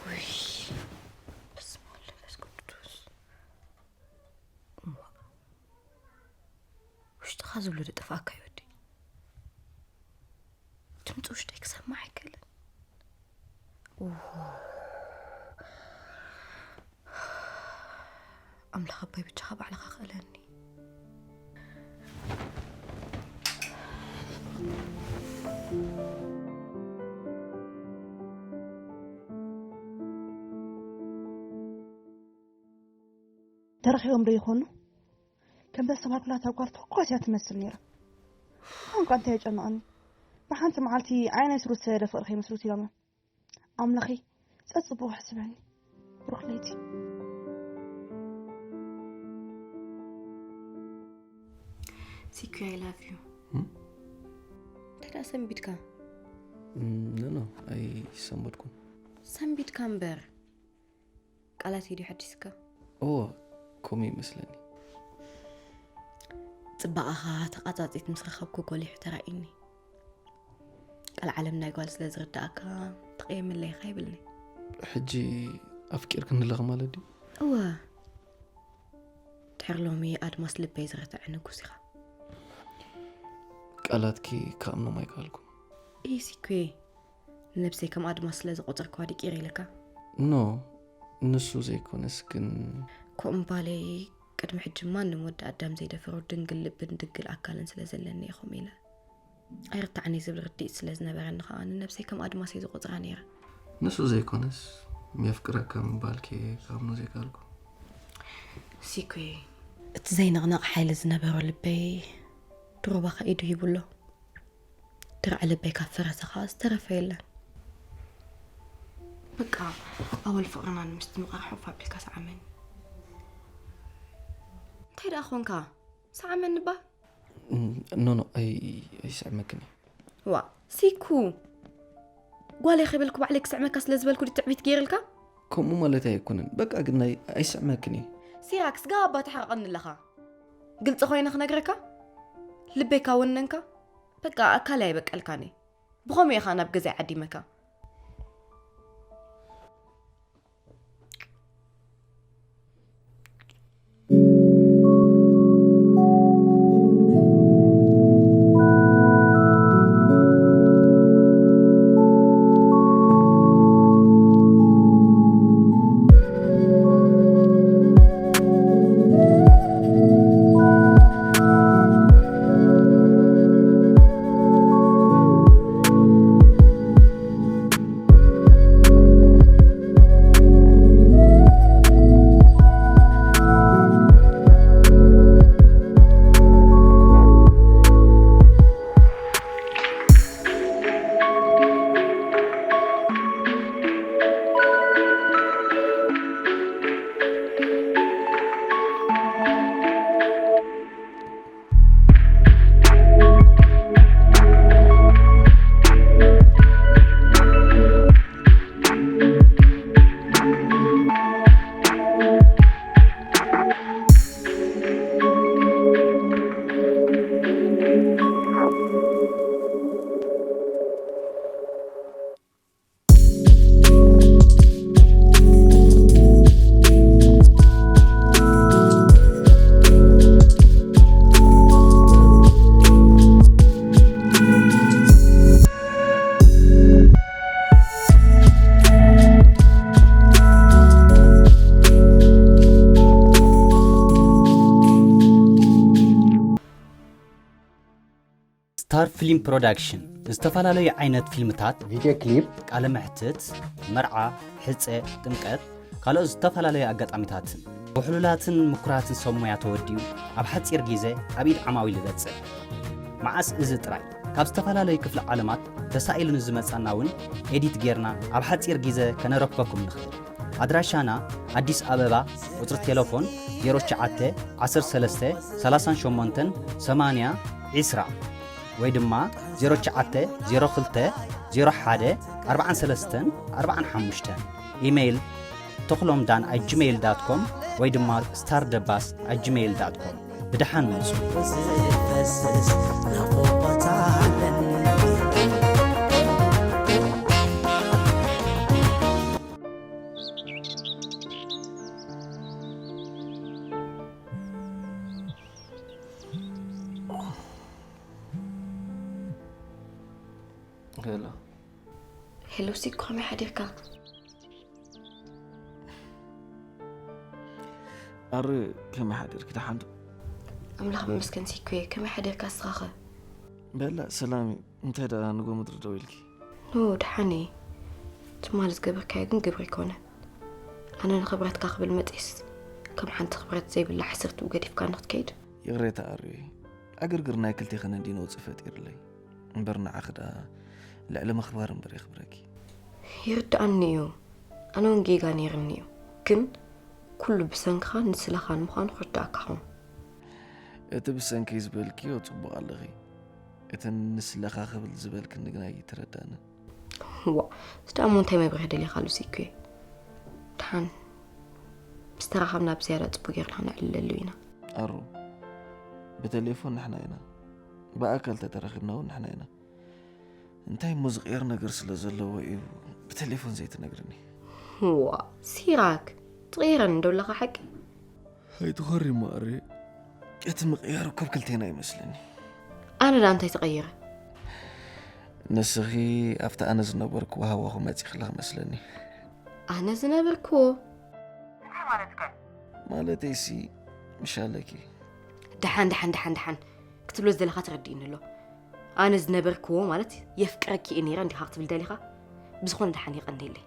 ውይ፣ በስመ ኣብ ወወልድ ወመንፈስ ቅዱስ። እሞ ውሽጥኻ ዝብሎ ዶ ጠፋእካ እዩ ወደይ? ድምፂ ውሽጠይ ክሰማዕ ኣይክእልን። ኡሁ። ኣምላኽ ኣቦይ፣ ብቻኻ ባዕልኻ ክእለኒ። ተረኺቦም ዶ ይኾኑ? ከምዛ ዝተባህልኩላ እታ ጓል ትኩስ እያ ትመስል ነይራ። ኣሁን ኳ እንታይ የጨንቐኒ? ብሓንቲ መዓልቲ ዓይነይ ስሩት ዝሰደደ ፍቕሪ ከይመስርቱ ኢሎም እዮም። ኣምላኸይ፣ ጸጽቡቑ ሕስበኒ። ብሩኽ ለይቲ። ሲኩ፣ I love you። እንታይ ደኣ ሰንቢድካ? ኖ ኖ፣ ኣይሰንበድኩን። ሰንቢድካ እምበር። ቃላት እዩ ድዩ ሓዲስካ? እዎ፣ ከምኡ ይመስለኒ። ጽባቐኻ ተቓጻጺት ምስ ረኸብኩ ጎሊሑ ተራእዩኒ። ቀልዓለም ናይ ጓል ስለ ዝርድኣካ ተቐየመለይ ኢኻ ይብልኒ። ሕጂ ኣፍቂርክኒ ኣለኺ ማለት ድዩ? እወ። ድሕሪ ሎሚ ኣድማስ ልበይ ዝረትዐ ንጉስ ኢኻ። ቃላትኪ ክኣምኖም ኣይከኣልኩን። ኢሲኩ፣ ንነብሰይ ከም ኣድማስ ስለ ዝቖጸርክዋ ድዩ ቅይር ኢለካ? ኖ፣ ንሱ ዘይኮነስ ግን ከምኡ ምባለይ ቅድሚ ሕጂ ማንም ወዲ ኣዳም ዘይደፈሮ ድንግል ልብን ድንግል ኣካልን ስለ ዘለኒ እየ ከምኡ ኢለ። ኣይርታዕኒ ዝብል ርድኢት ስለ ዝነበረኒ ከዓ ንነብሰይ ከም ኣድማስ እየ ዝቆፅራ ነይረ። ንሱ ዘይኮነስ የፍቅረካ ምባልኪ ካብ ኑ ዘይካልኩ ሲኩ እቲ ዘይንቕነቕ ሓይሊ ዝነበሮ ልበይ ድሩባ ከኢዱ ሂቡሎ። ድርዒ ልበይ ካብ ፈረሰ ከዓ ዝተረፈ የለን። በቃ ኣወል ፍቕርና ንምስትምቓር ሓፍ ኣቢልካ ሰዓመኒ። እንታይ ደኣ ኾንካ? ሰዓመኒ ባ ኖኖ ኣይስዕመክን ዋ ሲኩ ጓል ከበልኩ ባዕለይ ክስዕመካ ስለ ዝበልኩ ድትዕቢት ገይርልካ? ከምኡ ማለት ኣይኮነን። በቃ ግን ናይ ኣይስዕመክን እየ። ሲራክ ስጋ ኣባ ተሓርቐኒ ኣለኻ። ግልፂ ኮይነ ክነግረካ ልበይካ ወነንካ። በቃ ኣካል ኣይበቀልካኒ። ብኸመይ ኢኻ ናብ ገዛይ ዓዲመካ? ስታር ፊልም ፕሮዳክሽን ዝተፈላለዩ ዓይነት ፊልምታት፣ ቪድዮ ክሊፕ፣ ቃለ መሕትት፣ መርዓ፣ ሕፀ፣ ጥምቀት፣ ካልኦት ዝተፈላለዩ ኣጋጣሚታትን ውሕሉላትን ምኩራትን ሰብ ሞያ ተወዲኡ ኣብ ሓፂር ግዜ ኣብ ኢድ ዓማዊል ይበፅሕ። መዓስ እዚ ጥራይ፣ ካብ ዝተፈላለዩ ክፍለ ዓለማት ተሳኢሉ ንዝመፃና እውን ኤዲት ጌርና ኣብ ሓፂር ግዜ ከነረክበኩም ንኽእል። ኣድራሻና ኣዲስ ኣበባ፣ ቁፅሪ ቴሌፎን ዜሮ ትሽዓተ ዓሰርተ ሰለስተ ሰላሳን ሸሞንተን ሰማንያ ዒስራ ወይ ድማ ዜሮ ትሽዓተ ዜሮ ክልተ ዜሮ ሓደ ኣርባዓን ሰለስተን ኣርባዓን ሓሙሽተን። ኢሜይል ተኽሎም ዳን ኣት ጂሜይል ዳት ኮም ወይ ድማ ስታር ደባስ ኣት ጂሜይል ዳት ኮም። ብደሓን ምጹ። ሄሎ ሄሎ፣ ሲኩ ከመይ ሓዲርካ? ኣረ ከመይ ሓዲርኪ? ደሓን ዶ? ኣምላኽ ይመስገን ሲኩየ፣ ከመይ ሓዲርካ ንስኻኸ? በላ ሰላም እዩ። እንታይ ደኣ ንጎ ምድሪ ደው ኢልኪ? ኖ፣ ደሓን እየ። ትማሊ ዝገበርካዮ ግን ግብሪ ኣይኮነን። ኣነ ንኽብረትካ ክብል መጺስ፣ ከም ሓንቲ ክብረት ዘይብላ ሕስርትኡ ገዲፍካ ንክትከይድ? ይቕሬታ ኣርዩ፣ ዕግርግር ናይ ክልቴኽን እንዲ ነውጽእ ፈጢርለይ። እምበር ንዓኺ ደኣ ልዕሊ ምኽባር እምበር የኽብረኪ። ይርድኣኒ እዩ። ኣነ እውን ጌጋ ነይርኒ እዩ። ግን ኩሉ ብሰንክኻን ንስለኻን ምዃኑ ክርድኣካ ኹን። እቲ ብሰንከይ ዝበልክዮ ጽቡቕ ኣለኺ። እቲ ንስለኻ ክብል ዝበልክኒ ግን ኣይተረድኣንን። ዋ፣ እዚ ደኣ እሞ እንታይ መብርሂ ደሊኻሉ ሲኩየ? ደሓን ምስ ተራኸብና ብዝያዳ ጽቡቕ ጌርና ክነዕልለሉ ኢና። ኣሩ፣ ብቴሌፎን ንሕና ኢና፣ ብኣካል ተተራኺብና እውን ንሕና ኢና። እንታይ እሞ ዝቕየር ነገር ስለ ዘለዎ እዩ ብቴሌፎን ዘይትነግርኒ? ዋ፣ ሲራክ፣ ትቕየረኒ ዶ ኣለኻ ሓቂ? ኣይትኾሪ ማሪ፣ እቲ ምቕያር እኮ ኣብ ክልቴና ይመስለኒ። ኣነ ደኣ እንታይ ተቐይረ? ንስኺ ኣብቲ ኣነ ዝነበርኩዎ ሃዋኹ መጺኽላ መስለኒ። ኣነ ዝነበርኩዎ? ማለትካ እዩ። ማለተይሲ፣ ምሽ ኣለኪ። ደሓን ደሓን ደሓን ደሓን ክትብሎ ዝደለኻ ተረዲእኒ ኣሎ። ኣነ ዝነበርክዎ ማለት የፍቅረኪ እየ ነይረ እንዲኻ ክትብል ደሊኻ? ብዝኾነ ደሓን የቐንየለይ።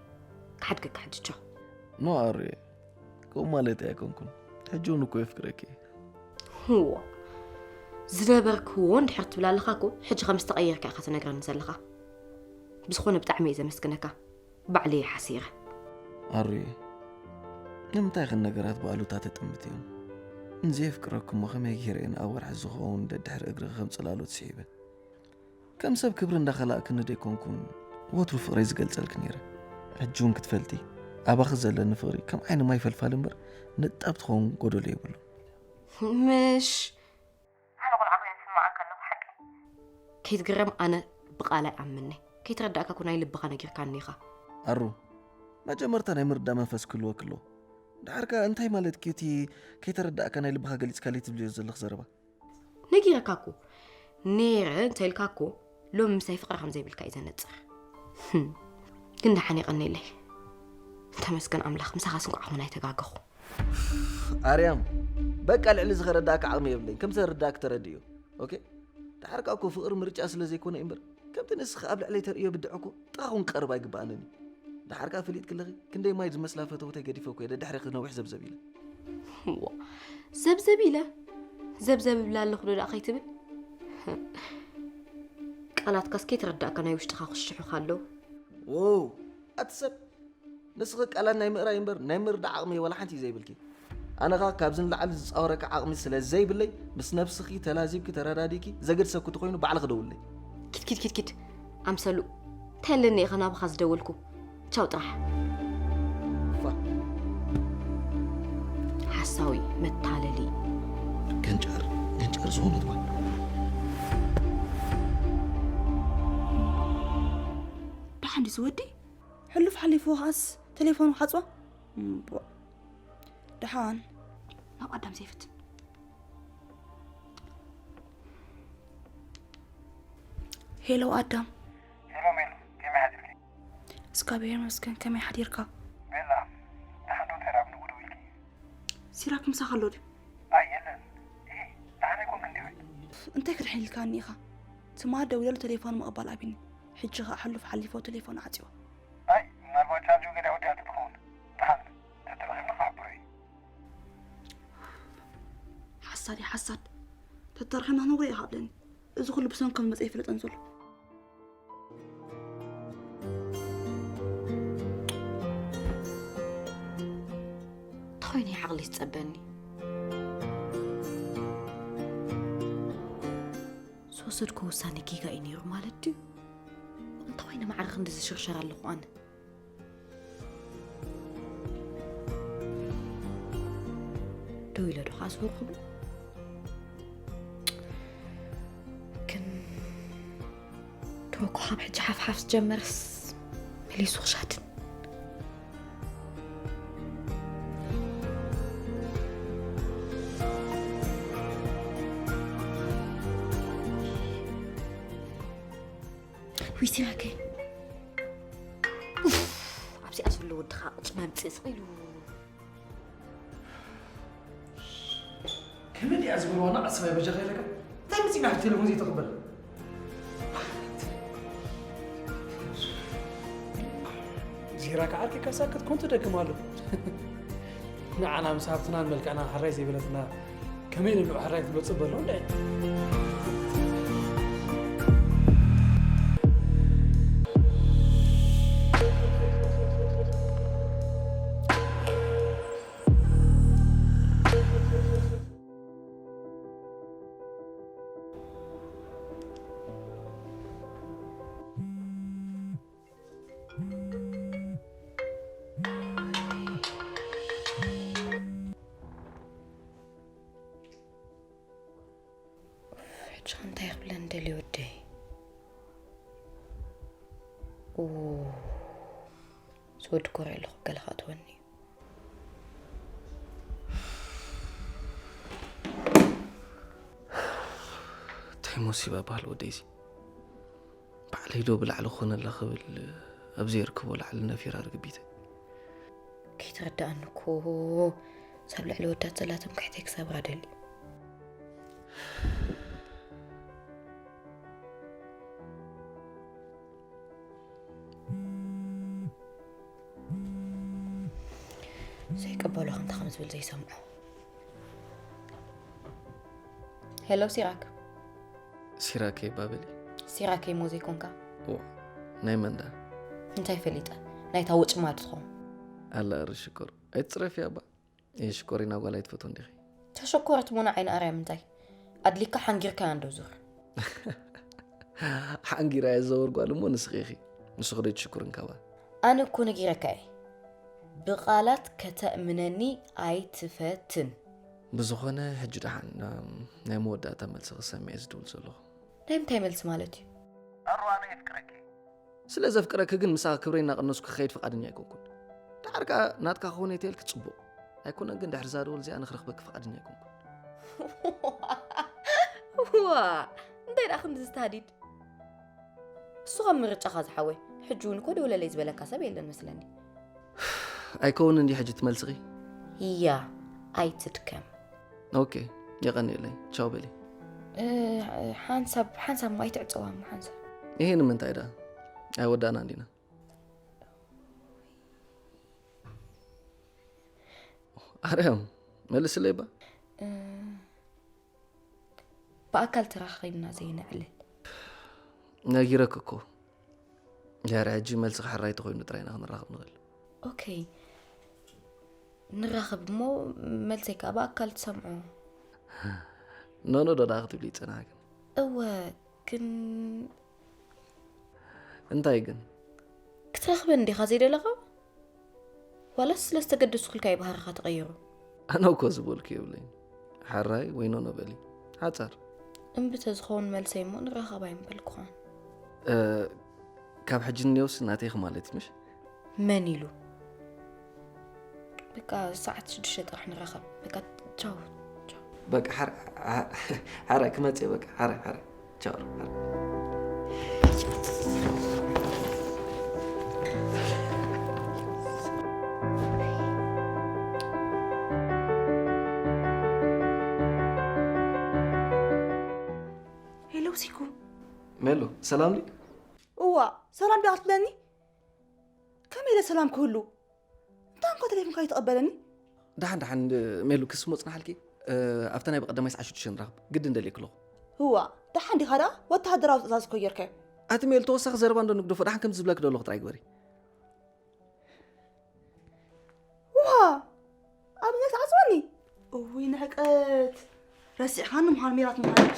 ክሓድገካ ሕጂ ቻው። ኖ ኣሩየ፣ ከምኡ ማለት ኣይኮንኩን። ሕጂ እውን እኮ የፍቅረኪ እየ። ህዎ ዝነበርክዎ እንድሕር ትብል ኣለኻ እኮ ሕጂ ከም ዝተቐየርካ ኢኻ ትነግረኒ ዘለኻ። ብዝኾነ ብጣዕሚ እየ ዘመስግነካ። ባዕለይ እየ ሓሲረ። ኣሩየ፣ ንምንታይ ኸን ነገራት ብኣሉታ ተጠምትዮም? ንዘየፍቅረኩሞ ከመይ ገይረ እየ ንኣብ ወርሒ ዝኸውን ደድሕሪ እግርኺ ከም ጽላሎት ስሒበ? ከም ሰብ ክብሪ እንዳኸላእክኒ ደይኮንኩን ወትሩ ፍቕረይ ዝገልጸልኪ ነይረ። ሕጂ እውን ክትፈልጢ፣ ኣባኺ ዘለኒ ፍቕሪ ከም ዓይኒ ማይ ፈልፋሊ እምበር ንጣብ ትኸውን ጎደሎ የብሉን። ምሽ ኣነ ቁልዓ ኮይነ ዝስምዓካ ኣለኹ ሓቂ። ከይትግረም ኣነ ብቓል ኣይኣምንኒ። ከይተረዳእካ እኮ ናይ ልብኻ ነጊርካኒ ኢኻ። ኣሩ፣ መጀመርታ ናይ ምርዳእ መንፈስ ክህልወኪ ኣለዎ። ደሓር ከ እንታይ ማለት እዩ እቲ ከይተረዳእካ ናይ ልብኻ ገሊጽካለይ ትብልዮ ዘለኺ ዘረባ? ነጊረካ እኮ ነይረ እንተ ኢልካ እኮ ሎሚ ምሳይ ፍቕሪ ከም ዘይብልካ እዩ ዘነጽር። ህም፣ ግን ደሓን የቐንየለይ። ተመስገን ኣምላኽ፣ ምሳኻስ እንቋዕ ኹን ኣይተጋገኹ። ኣርያም፣ በቃ ልዕሊ እዚ ከረዳእካ ዓቕሚ የብለይን። ከም ዘረዳእክ ተረድእዮ። ኦኬ? ደሓር ከኣ እኮ ፍቕሪ ምርጫ ስለ ዘይኮነ እዩ እምበር፣ ከምቲ ንስኺ ኣብ ልዕለይ ተርእዮ ብድዐ እኮ ጥቓ ኹን ክቐርብ ኣይግብኣንን እዩ። ደሓር ከኣ ፈሊጥኪ ኣለኺ፣ ክንደይ ማይ ዝመስላ ፈተውተይ ገዲፈ እኮ እየ ደድሕሪኺ ነዊሕ ዘብዘብ ኢለ። ዋ፣ ዘብዘብ ኢለ? ዘብዘብ እብላ ኣለኹ ዶ ደኣ ከይትብል? ቃላትካስ ከይተረዳእካ ናይ ውሽጥኻ ክሽሑኻ ኣለዉ። ዎው፣ ኣቲ ሰብ፣ ንስኺ ቃላት ናይ ምእራይ እምበር ናይ ምርዳእ ዓቕሚ ዋላ ሓንቲ እዩ ዘይብልኪ። ኣነ ኸኣ ካብዚ ንላዕሊ ዝጻወረኪ ዓቕሚ ስለ ዘይብለይ፣ ምስ ነብስኺ ተላዚብኪ ተረዳዲእኪ ዘገድሰኪ ተኾይኑ ባዕልኺ ደውልለይ። ኪድ ኪድ ኪድ ኪድ ኣምሰሉ። እንታይ ኣለኒ ኢኻ ናባኻ ዝደወልኩ? ቻው ጥራሕ። ፋ። ሓሳዊ መታለሊ። ገንጫር፣ ገንጫር ዝኾነት ጓል። ደሓን ድዩ ዝወዲ? ሕሉፍ ሓሊፉ ከኣስ ቴሌፎኑ ሓጽዋ? እምቧ። ደሓን። ናብ ኣዳም ዘይፈትን። ሄሎ ኣዳም። ሄሎ ሜሉ፣ ከመይ ሓዲርኪ? እስካብሔር መስገን፣ ከመይ ሓዲርካ? ቤላ፣ ደሓን ዶ? እንታይ ደኣ ብንጉ ደዊልኪ? ሲራክ ምሳኻ ኣሎ ድዩ? ኣይ የለን። እሂ፣ ደሓን ኣይኮንክን ዲኺ? እንታይ ክድሕን ኢልካኒ ኢኻ? ትማል ደዊለሉ ቴሌፎኑ ምቕባል ኣቢኒ። ሕጂ ኸኣ ሕሉፍ ሓሊፎ ቴሌፎኑ ዓጽዎ። ኣይ ምናልባት ቻርጁ ገለ ወዲኣቶ ትኸውን። ደሓን ተተረኺብና ክሕብሮ እየ። ሓሳድ እዩ ሓሳድ። ተተረኺብና ክነግሮ እየ ክብለኒ። እዚ ኩሉ ብሰንኮም ዝመጸ ይፍለጠን ዘሎ። እንታይ ኮይኑ እዩ ዓቕሊ ዝጸበኒ? ዝወሰድኩ ውሳኔ ጌጋ እዩ ነይሩ ማለት ድዩ? እንታይ ኮይኑ ማዕረ ክንዲ ዝሽርሸር ኣለኹ ኣነ? ደው ኢለ ዶ ከኣ ዝበልኩሉ? ግን ድሮ እኮ ካብ ሕጂ ሓፍሓፍ ዝጀመረስ መሊሱ ክሻትን። ዊሲራከ ኣብዚኣ ዘሎ ወድኻ ቅጭ መምፅእ ስቕ ኢሉ። ከመይ ድያ ዝብልዋ ንዓስባ ይበጃኻ ኢለካ? እንታይ መጺና ኣብ ቴሌፎን ዘይተቕበል? ዚራ ከዓርኪ ከሳክት ኮንቱ ደክም ኣሎ። ንዓና ምስ ሃብትናን መልክዕና ሕራይ ዘይበለትና ከመይ ንብሎ ሕራይ ክትብሎ ጽበሎ እንደ ሕጂ እንታይ ክብለን ደልየ ወደይ? ኡ፣ ዝወዲ ኮርዕ ኣለኹ ገለ ክኣትወኒ እዩ። እንታይ ሙሲባ በሃል ወደይዚ። ባዕለይ ዶ ብላዕሊ ክኾነላ ክብል ኣብ ዘየርክቦ ላዕሊ ነፊራ ርግቢተይ። ከይተ ርዳእኒ እኮ። ሳብ ልዕሊ ወዳት ዘላ ትምክሕተይ ክሰብራ ደልዩ። ዘይቀበሎ ከምታ ከም ዝብል ዘይሰምዖ። ሄሎ ሲራክ። ሲራከይ ባበሊ። ሲራከይ ሞ ዘይኮንካ? ዋ፣ ናይ መን ደኣ? እንታይ ፈሊጠ? ናይታ ውጭ ማድ ትኸውን። ኣላ እሪ ሽኮር። ኣይትጽረፊ ኣባ። እየ ሽኮሪና ጓል ኣይትፈትዎ እንዲኺ? ተሸኮረት ሞ ንዓይ ንኣርያም እንታይ? ኣድሊካ ሓንጊርካያ እንዶ ዙር። ሓንጊራ እየ ዝዘውር ጓል እሞ ንስኺ ኢኺ። ንስኺ ዶ ኣይትሽኩርን ካባ? ኣነ እኮ ነጊረካ እየ። ብቓላት ከተእምነኒ ኣይትፈትን። ብዝኾነ ሕጂ ደሓን፣ እም፣ ናይ መወዳእታ መልሲ ክሰምዕ እየ ዝድውል ዘለኹ። ናይ ምንታይ መልሲ ማለት እዩ? ኣሩ ኣነ የፍቅረኪ። ስለ ዘፍቅረኪ ግን ምሳኺ ክብረይ እናቐነስኩ ክኸይድ ፍቓደኛ ኣይኮንኩን። ደሓር ከኣ ናትካ ክኾን እየ ተልኪ ጽቡቕ። ኣይኮነን ግን ድሕሪ እዛ ደወል እዚኣ ንኽረኽበኪ ፍቓደኛ ኣይኮንኩን። ዋ፣ እንታይ ደኣ ክንዲ ዝተሃዲድ? እሱ ኸም ምርጫኻ ዝሓወይ። ሕጂ እውን እኮ ደውለለይ ዝበለካ ሰብ የለን መስለኒ። ኣይከውንን ድዩ ሕጂ ትመልስኺ? እያ፣ ኣይትድከም። ኦኬ፣ የቐንየለይ። ቻው በሊ። እ፣ ሓንሳብ፣ ሓንሳብ እሞ ኣይትዕጸዋ እሞ ሓንሳብ። ይሄ ንምንታይ ደኣ? ኣይወዳእናን ዲና? ኣርያም፣ መልስለይ ባ። እ፣ ብኣካል ተራኺብና ዘይነዕልል። ነጊረክ እኮ። ድሕሪ ሕጂ መልስኺ ሕራይ ተኾይኑ ጥራይ ኢና ክንራኸብ ንኽእል። ኦኬ። ንራኸብ እሞ መልሰይ ከኣ ብኣካል ትሰምዖ። ኖኖ ዶ ደኣ ክትብሊ ይጸናሕክን? እወ፣ ግን እንታይ ግን? ክትረኽበኒ ዲኻ ዘይደለኻ? ዋላስ ስለ ዝተገደስኩልካ እዩ ባህርኻ ተቐይሩ? ኣነ እኮ ዝበልኩ የብለይን። ሓራይ ወይ ኖኖ በሊ። ሓጻር። እምቢ ተዝኸውን መልሰይ እሞ ንራኸብ ኣይምበልኩኻን። እ፣ ካብ ሕጂ ንኔውስ ናተይኺ ማለት እዩ፣ ምሽ? መን ኢሉ? በቃ ሰዓት ሽዱሽተ ጥራሕ ንራኸብ። በቃ ቻው፣ ቻው። በቃ ሓር-፣ ሓ-፣ ሓራይ ክመጽእ እየ፣ በቃ ሓራይ፣ ሓራይ። ቻው፣ ሓራይ። ሄሎ ሲኩ። ሜሉ፣ ሰላም ድዩ? እዋ፣ ሰላም ዲኻ ትብለኒ? ከመይ ኢለ ሰላም ክህሉ? እንታይ እንኳ ቴሌፎንካ ይተቐበለኒ? ደሓን፣ ደሓን፣ ሜሉ፣ ክስሞ ጽናሓልኪ። እ፣ ኣብታ ናይ ብቐዳማይ ሰዓት ሽዱሽተ ንራኸብ። ግድን ደልየኪ ኣለኹ። እዋ፣ ደሓን ዲኻ ደኣ? ወተሃደራዊ ትእዛዝ እኮ ጌርካዮ። ኣቲ ሜሉ፣ ተወሳኺ ዘረባ እንዶ ንግደፎ፣ ደሓን ከምዚ ዝብለኪ ዶ ኣለኹ ጥራይ ግበሪ። ዋ! ኣብ እዝነይ ትዓጽወኒ? እውይ ንዕቀት! ረሲዕኻኒ ምዃን ሜላት ምዃን።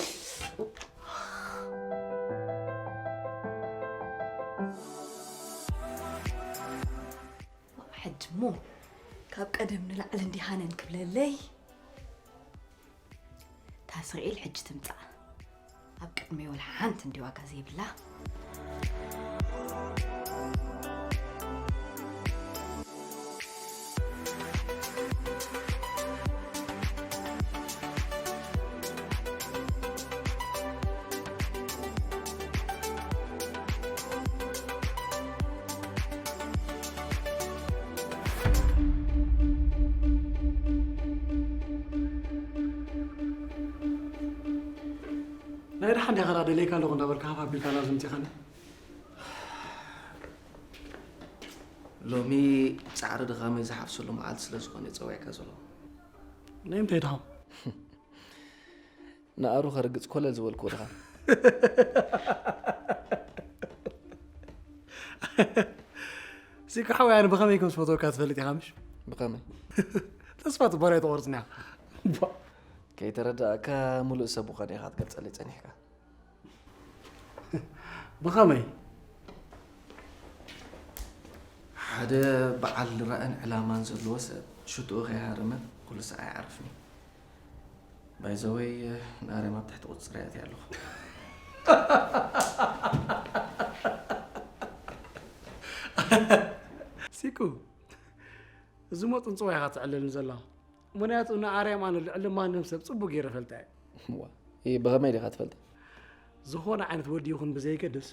ሕጂ እሞ ካብ ቀደም ንላዕሊ እንዲ ሃነን ክብለለይ። እታ ስርኤል ሕጂ ትምጻእ። ኣብ ቅድመይ ወላ ሓንቲ እንዲ ዋጋ ዘይብላ። ናይ ደሓን ዲኻ ደኣ ደለይካ ኣለኹ እንዳበልካ ሃፍ ኣቢልካ ናብዚ ምጺኻኒ? ሎሚ ጻዕሪ ድኻመይ ዝሓፍሰሉ መዓልቲ ስለ ዝኾነ እየ ጸዊዐካ ዘለኹ። ናይ ምንታይ ድኻ? ንኣሩ ከርግጽ ኮለል ዝበልክዎ ድኻ? ሲካ ሓወይ ኣነ ብኸመይ ከም ዝፈትወካ ትፈልጥ ኢኻ ምሽ? ብኸመይ? ተስፋ ትባል ኣይተቖርጽን እያ። ቧ። ከይተረዳእካ ሙሉእ ሰብ ምዃን ኢኻ ትገልጸለይ ጸኒሕካ። ብኸመይ? ሓደ በዓል ራእን ዕላማን ዘለዎ ሰብ ሽትኡ ከይሃረመ ኩሉ ሰዓት ኣይዓርፍን እዩ። ባይ ዘ ወይ፣ ንኣርያም ኣብ ትሕቲ ቁጽጽር እየ ኣትየ ኣለኹ። ሲኩ፣ እዚ ሞ ጽንጽዋ ኢኻ ትዕልልን ዘለኻ። ምኽንያቱ ንኣርያም ኣነ ልዕሊ ማንም ሰብ ጽቡቕ ገይረ እፈልጣ እየ። እዋ፣ እ፣ ብኸመይ ዲኻ ትፈልጣ? ዝኾነ ዓይነት ወዲ ይኹን ብዘየገድስ፣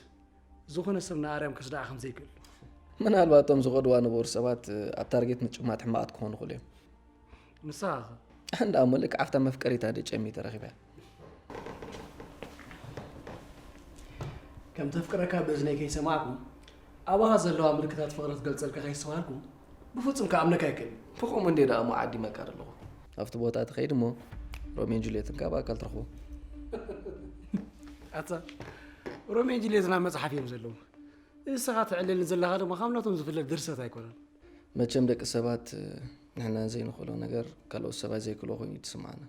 ዝኾነ ሰብ ንኣርያም ከስድዓ ከም ዘይክእል። ምናልባት እቶም ዝኸድዋ ነበሩ ሰባት ኣብ ታርጌት ምጭማት ሕማቓት ክኾኑ ይኽእሉ እዮም። ንስኻ ኸ? ኣንዳ እሞ ልክዕ ኣብታ መፍቀሪታ ደጨሚ ተረኺበያ። ከም ተፍቅረካ ብእዝነይ ከይሰማዕኩ፣ ኣባኻ ዘለዋ ምልክታት ፍቕሪ ክትገልጸልካ ከይስተዋልኩ፣ ብፍጹም ክኣምነካ ኣይክእልን። ብኸምኡ እንዴ ደኣ እሞ ዓዲመካ ዘለኹ። ኣብቲ ቦታ ትኸይድ እሞ ሮሜን ጁልየትን ካብ ኣካል ትረኽቦ። ኣታ ሮሜን ጁልየትን ኣብ መጽሓፍ እዮም ዘለዉ። ንስኻ ትዕልል ዘለኻ ድማ ካብ ናቶም ዝፍለ ድርሰት ኣይኮነን። መቸም ደቂ ሰባት ንሕና ዘይንኽእሎ ነገር ካልኦት ሰባት ዘይክእልዎ ኮይኑ እዩ ዝስምዓና።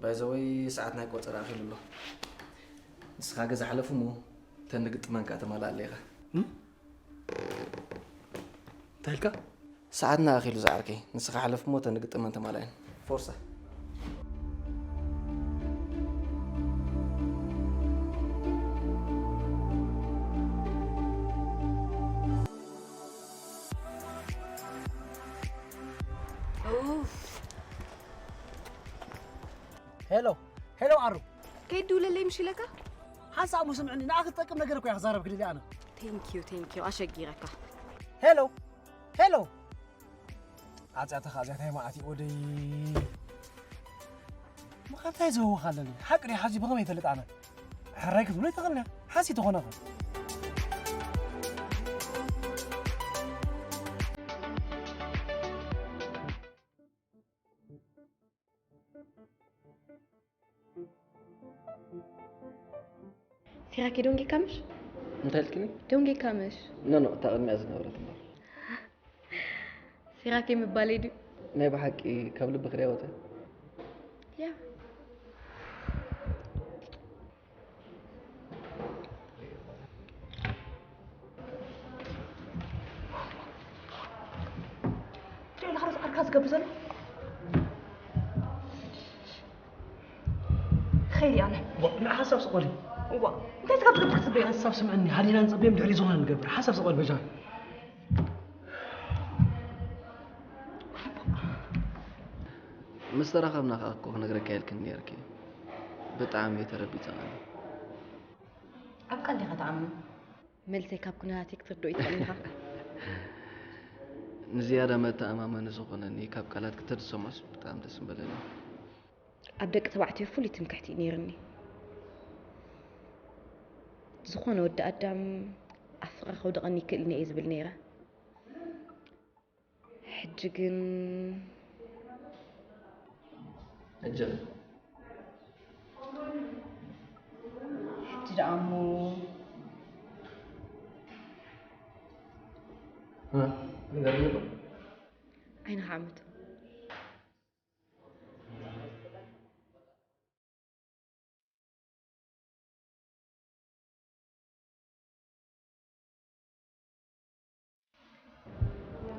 ባይዘወይ ሰዓትና ይቆጸር ኣኺሉ ኣሎ። ንስኻ ገዛ ሓለፍ እሞ ተንግጥመን ከኣ ተማልኣለ ኢኻ። እም? እንታይ ኢልካ? ሰዓትና ኣኺሉ ዝዓርከይ፣ ንስኻ ሓለፍ እሞ ተንግጥመን ተማልኣየን። ፎርሳ። ኡፍ። ሄሎ፣ ሄሎ ኣሩ። ከይድውለለይ ምሽ ኢለካ? ሓንሳእ እሞ ስምዕኒ፣ ንኣኺ ዝጠቅም ነገር እኮ እያ ክዛረብኪ ደልየ ኣነ። ቴንኪዩ፣ ቴንኪዩ፣ ኣሸጊረካ። ሄሎ፣ ሄሎ። ኣጽያተኻ እዚኣ እንታይ መዓት እዩ ወደይ? ምዃን እንታይ ዘህውኽ ኣለኒ? ሓቂ ድዩ ሓዚ ብኸመይ ይፈልጥ ኣነ? ሕራይ ክትብሎ ይትኽእል እያ። ሓሲ ተኾነ ኸ? ሲራኬ ደንጊካ ምሽ? እንታይ ኢልክኒ? ደንጊካ ምሽ? ኖ፣ ኖ፣ እታ ቅድሚኣ ዝነበረት እምበር። ሲራኬ ምባለይ ድዩ? ናይ ብሓቂ ካብ ልብኺ ድያ ወጸ? ያ። እንታይ ኢልካ ርስ ዓርካ ዝገብር ዘሎ? ኸይዲ ኣነ። ዋ፣ ንዓ ሓሳብ ስቆሊ። እዋ፣ እንታይ ስጋብ ዝገብር ክትጽበዮ? ሓሳብ ስምዕኒ፣ ሃሊና ንጸበዮም ድሕሪ ዝኾነ ንገብር። ሓሳብ ስቆል በጃ። ምስ ተራኸብና ከኣ እኮ ክነግረካ ኢልክኒ ነይርኪ። ብጣዕሚ እየ ተረቢጸ ኣነ። ኣብ ቃል ዲኻ ትኣምን? መልሰይ ካብ ኩነታተይ ክትርድኦ ይትኽእል ኢኻ። ንዝያዳ መተኣማመኒ ዝኾነኒ ካብ ቃላት ክተድሰሞስ ብጣዕሚ ደስ ምበለኒ። ኣብ ደቂ ተባዕትዮ ፍሉይ ትምክሕቲ እዩ ነይርኒ። ዝኾነ ወዲ ኣዳም ኣብ ፍቕሪ ከውድቐኒ ይክእልን እየ ዝብል ነይረ። ሕጂ ግን ሕጂ? ሕጂ ደኣ እሞ እ፣ ንገርኒ ዶ? ዓይንኻ ዓምት።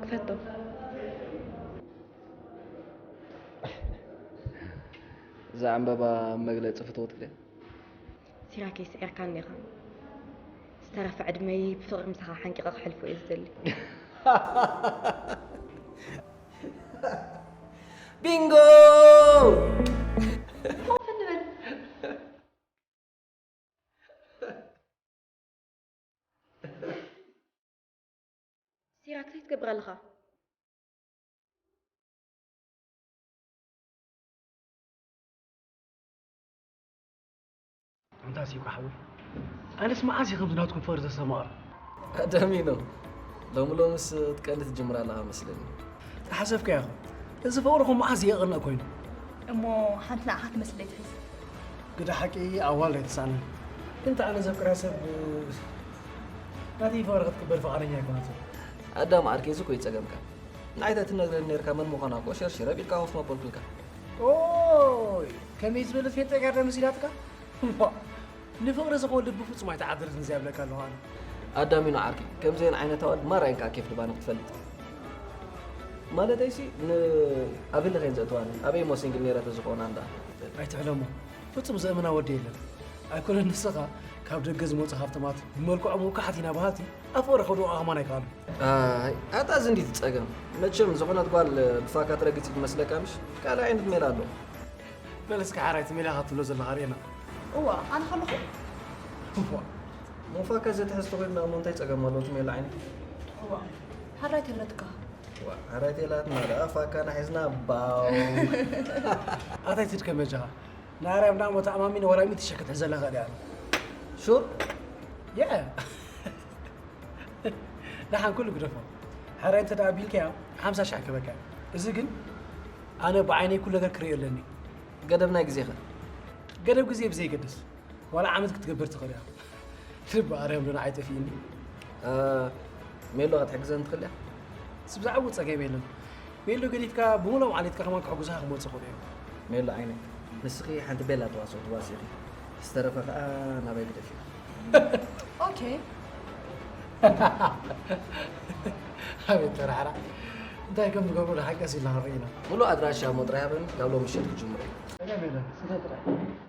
ክፈቶ። እዛ ዕምበባ መግለጺ ፍትወት ድያ? ሲራኬ፣ ስዒርካኒ ኢኻ። ዝተረፈ ዕድመይ ብፍቕሪ ምሳኻ ሓንቂቐ ከሕልፎ እየ ዝደሊ። ቢንጎ! ኮፍ እንበል። ሲራክ፣ እንታይ ትገብር ኣለኻ? ኣንታ ሲኳ ሓወይ፣ ኣነስ መዓስ እየ ከምዚ ናትኩም ፍቕሪ ዘስተማቕር? ኣዳሚኖ፣ ሎሚ ሎምስ ክትቀንእ ትጅምር ኣለኻ መስለኒ። ተሓሰብካዮ ኢኻ። እዚ ፍቕርኹም መዓስ እየ ክቕነእ ኮይኑ? እሞ ሓንቲ ንዓኻ ትመስል ኣይትሒዝ። ግደ ሓቂ ኣዋልድ ኣይተሳእነን። እንተ ኣነ ዘፍቅራ ሰብ ናተይ ፍቕሪ ክትቅበል ፍቓደኛ ኣይኮነትን። ኣዳም ዓርከይ፣ እዚ እኮ እዩ ጸገምካ። ንዓይ ተትነግረኒ ነርካ መን ምዃና እኮ ሸርሺረ ኣቢልካ ኮፍ መበልኩልካ። ኦይ፣ ከመይ ዝበለት ፌንጠ ጋር መሲላትካ? እሞ፣ ንፍቕሪ ዝኾን ልቢ ፍጹም ኣይትዓድርን እዚኣ እብለካ ኣለኹ ኣነ። ኣዳሚኖ ዓርከይ፣ ከምዚአን ዓይነት ኣዋልድ ማራ እየን ከዓ ኬፍ ልባኒ ክትፈልጥ። ማለተይሲ፣ ን-፣ ኣብ ህልኸ እየን ዘእትዋኒ። ኣበይ እሞ ሲንግል ነይረ ተዝኾና እንዳ። ኣይትሕለሞ። ፍጹም ዘእምና ወዲ የለን። ኣይኮነን ንስኻ፣ ካብ ደገ ዝመጹ ሃብተማት፣ ብመልክዖም ውኩሓት ኢና በሃልቲ፣ ኣብ ፍቕሪ ከውድቑኻ ከማን ኣይከኣሉን። ኣይ፣ ኣታ እዚ እንዲት ጸገም። መቸም ዝኾነት ጓል ብፋካ ትረግጽ እዩ ዝመስለካ ምሽ? ካልእ ዓይነት ሜላ ኣሎ። በል እስኪ ሓራይ እቲ ሜላኻ ትብሎ ዘለኻ ርኤና። እዋ፣ ኣነ ከለኹ? እዋ። ሞፋካ ዘትሕዝቲ ኮይንና እሞ እንታይ ጸገም ኣለዎ? ትሜላ ዓይኒ። ዋ፣ ሓራይ ተብለትካ። ዋ፣ ሓራይ ተላትና ደኣ ፋካና ሒዝና ባው። ኣታይ ትድከም በጃኻ። ንኣርያም ዳሞ ተኣማሚነ ወላ ሚእቲ ሸክ ክትሕዘላ ኽእል እያ። ሹር? የ ደሓን ኩሉ ግደፎ። ሓራይ እንተ ደኣ ኣቢልካያ ሓምሳ ሺሕ ክበካ። እዚ ግን ኣነ ብዓይነይ ኩሉ ነገር ክርእዮ ኣለኒ። ገደብ ናይ ግዜኸ? ገደብ ግዜ ብዘይገድስ ዋላ ዓመት ክትገብር ትኽእል እያ። ልቢ ኣርያም ዶ ንዓይ ጠፊእኒ። ሜሎ ክትሕግዘን ትኽእል እያ? ስብዛዕቡ ጸገም የለን። ሜሎ ገዲፍካ ብምሎም ዓሌትካ ከማን ክሕጉዝኻ ክመጽእ ክእል እዮም። ሜሎ ዓይነ፣ ንስኺ ሓንቲ ቤላ ተዋስኦ ትዋስኢኺ፣ ዝተረፈ ከኣ ናባይ ግደፊ። ኦኬ። ኣቤት ተራሕራ እንታይ ከም ዝገብሩ ሓቀስ ኢልና ንርኢ ኢና። ሙሉእ ኣድራሻ እሞ ጥራይ ሃበኒ፣ ካብ ሎሚ ምሸት ክጅምር እዩ። ጸገም የለን፣ ስለ ጥራይ።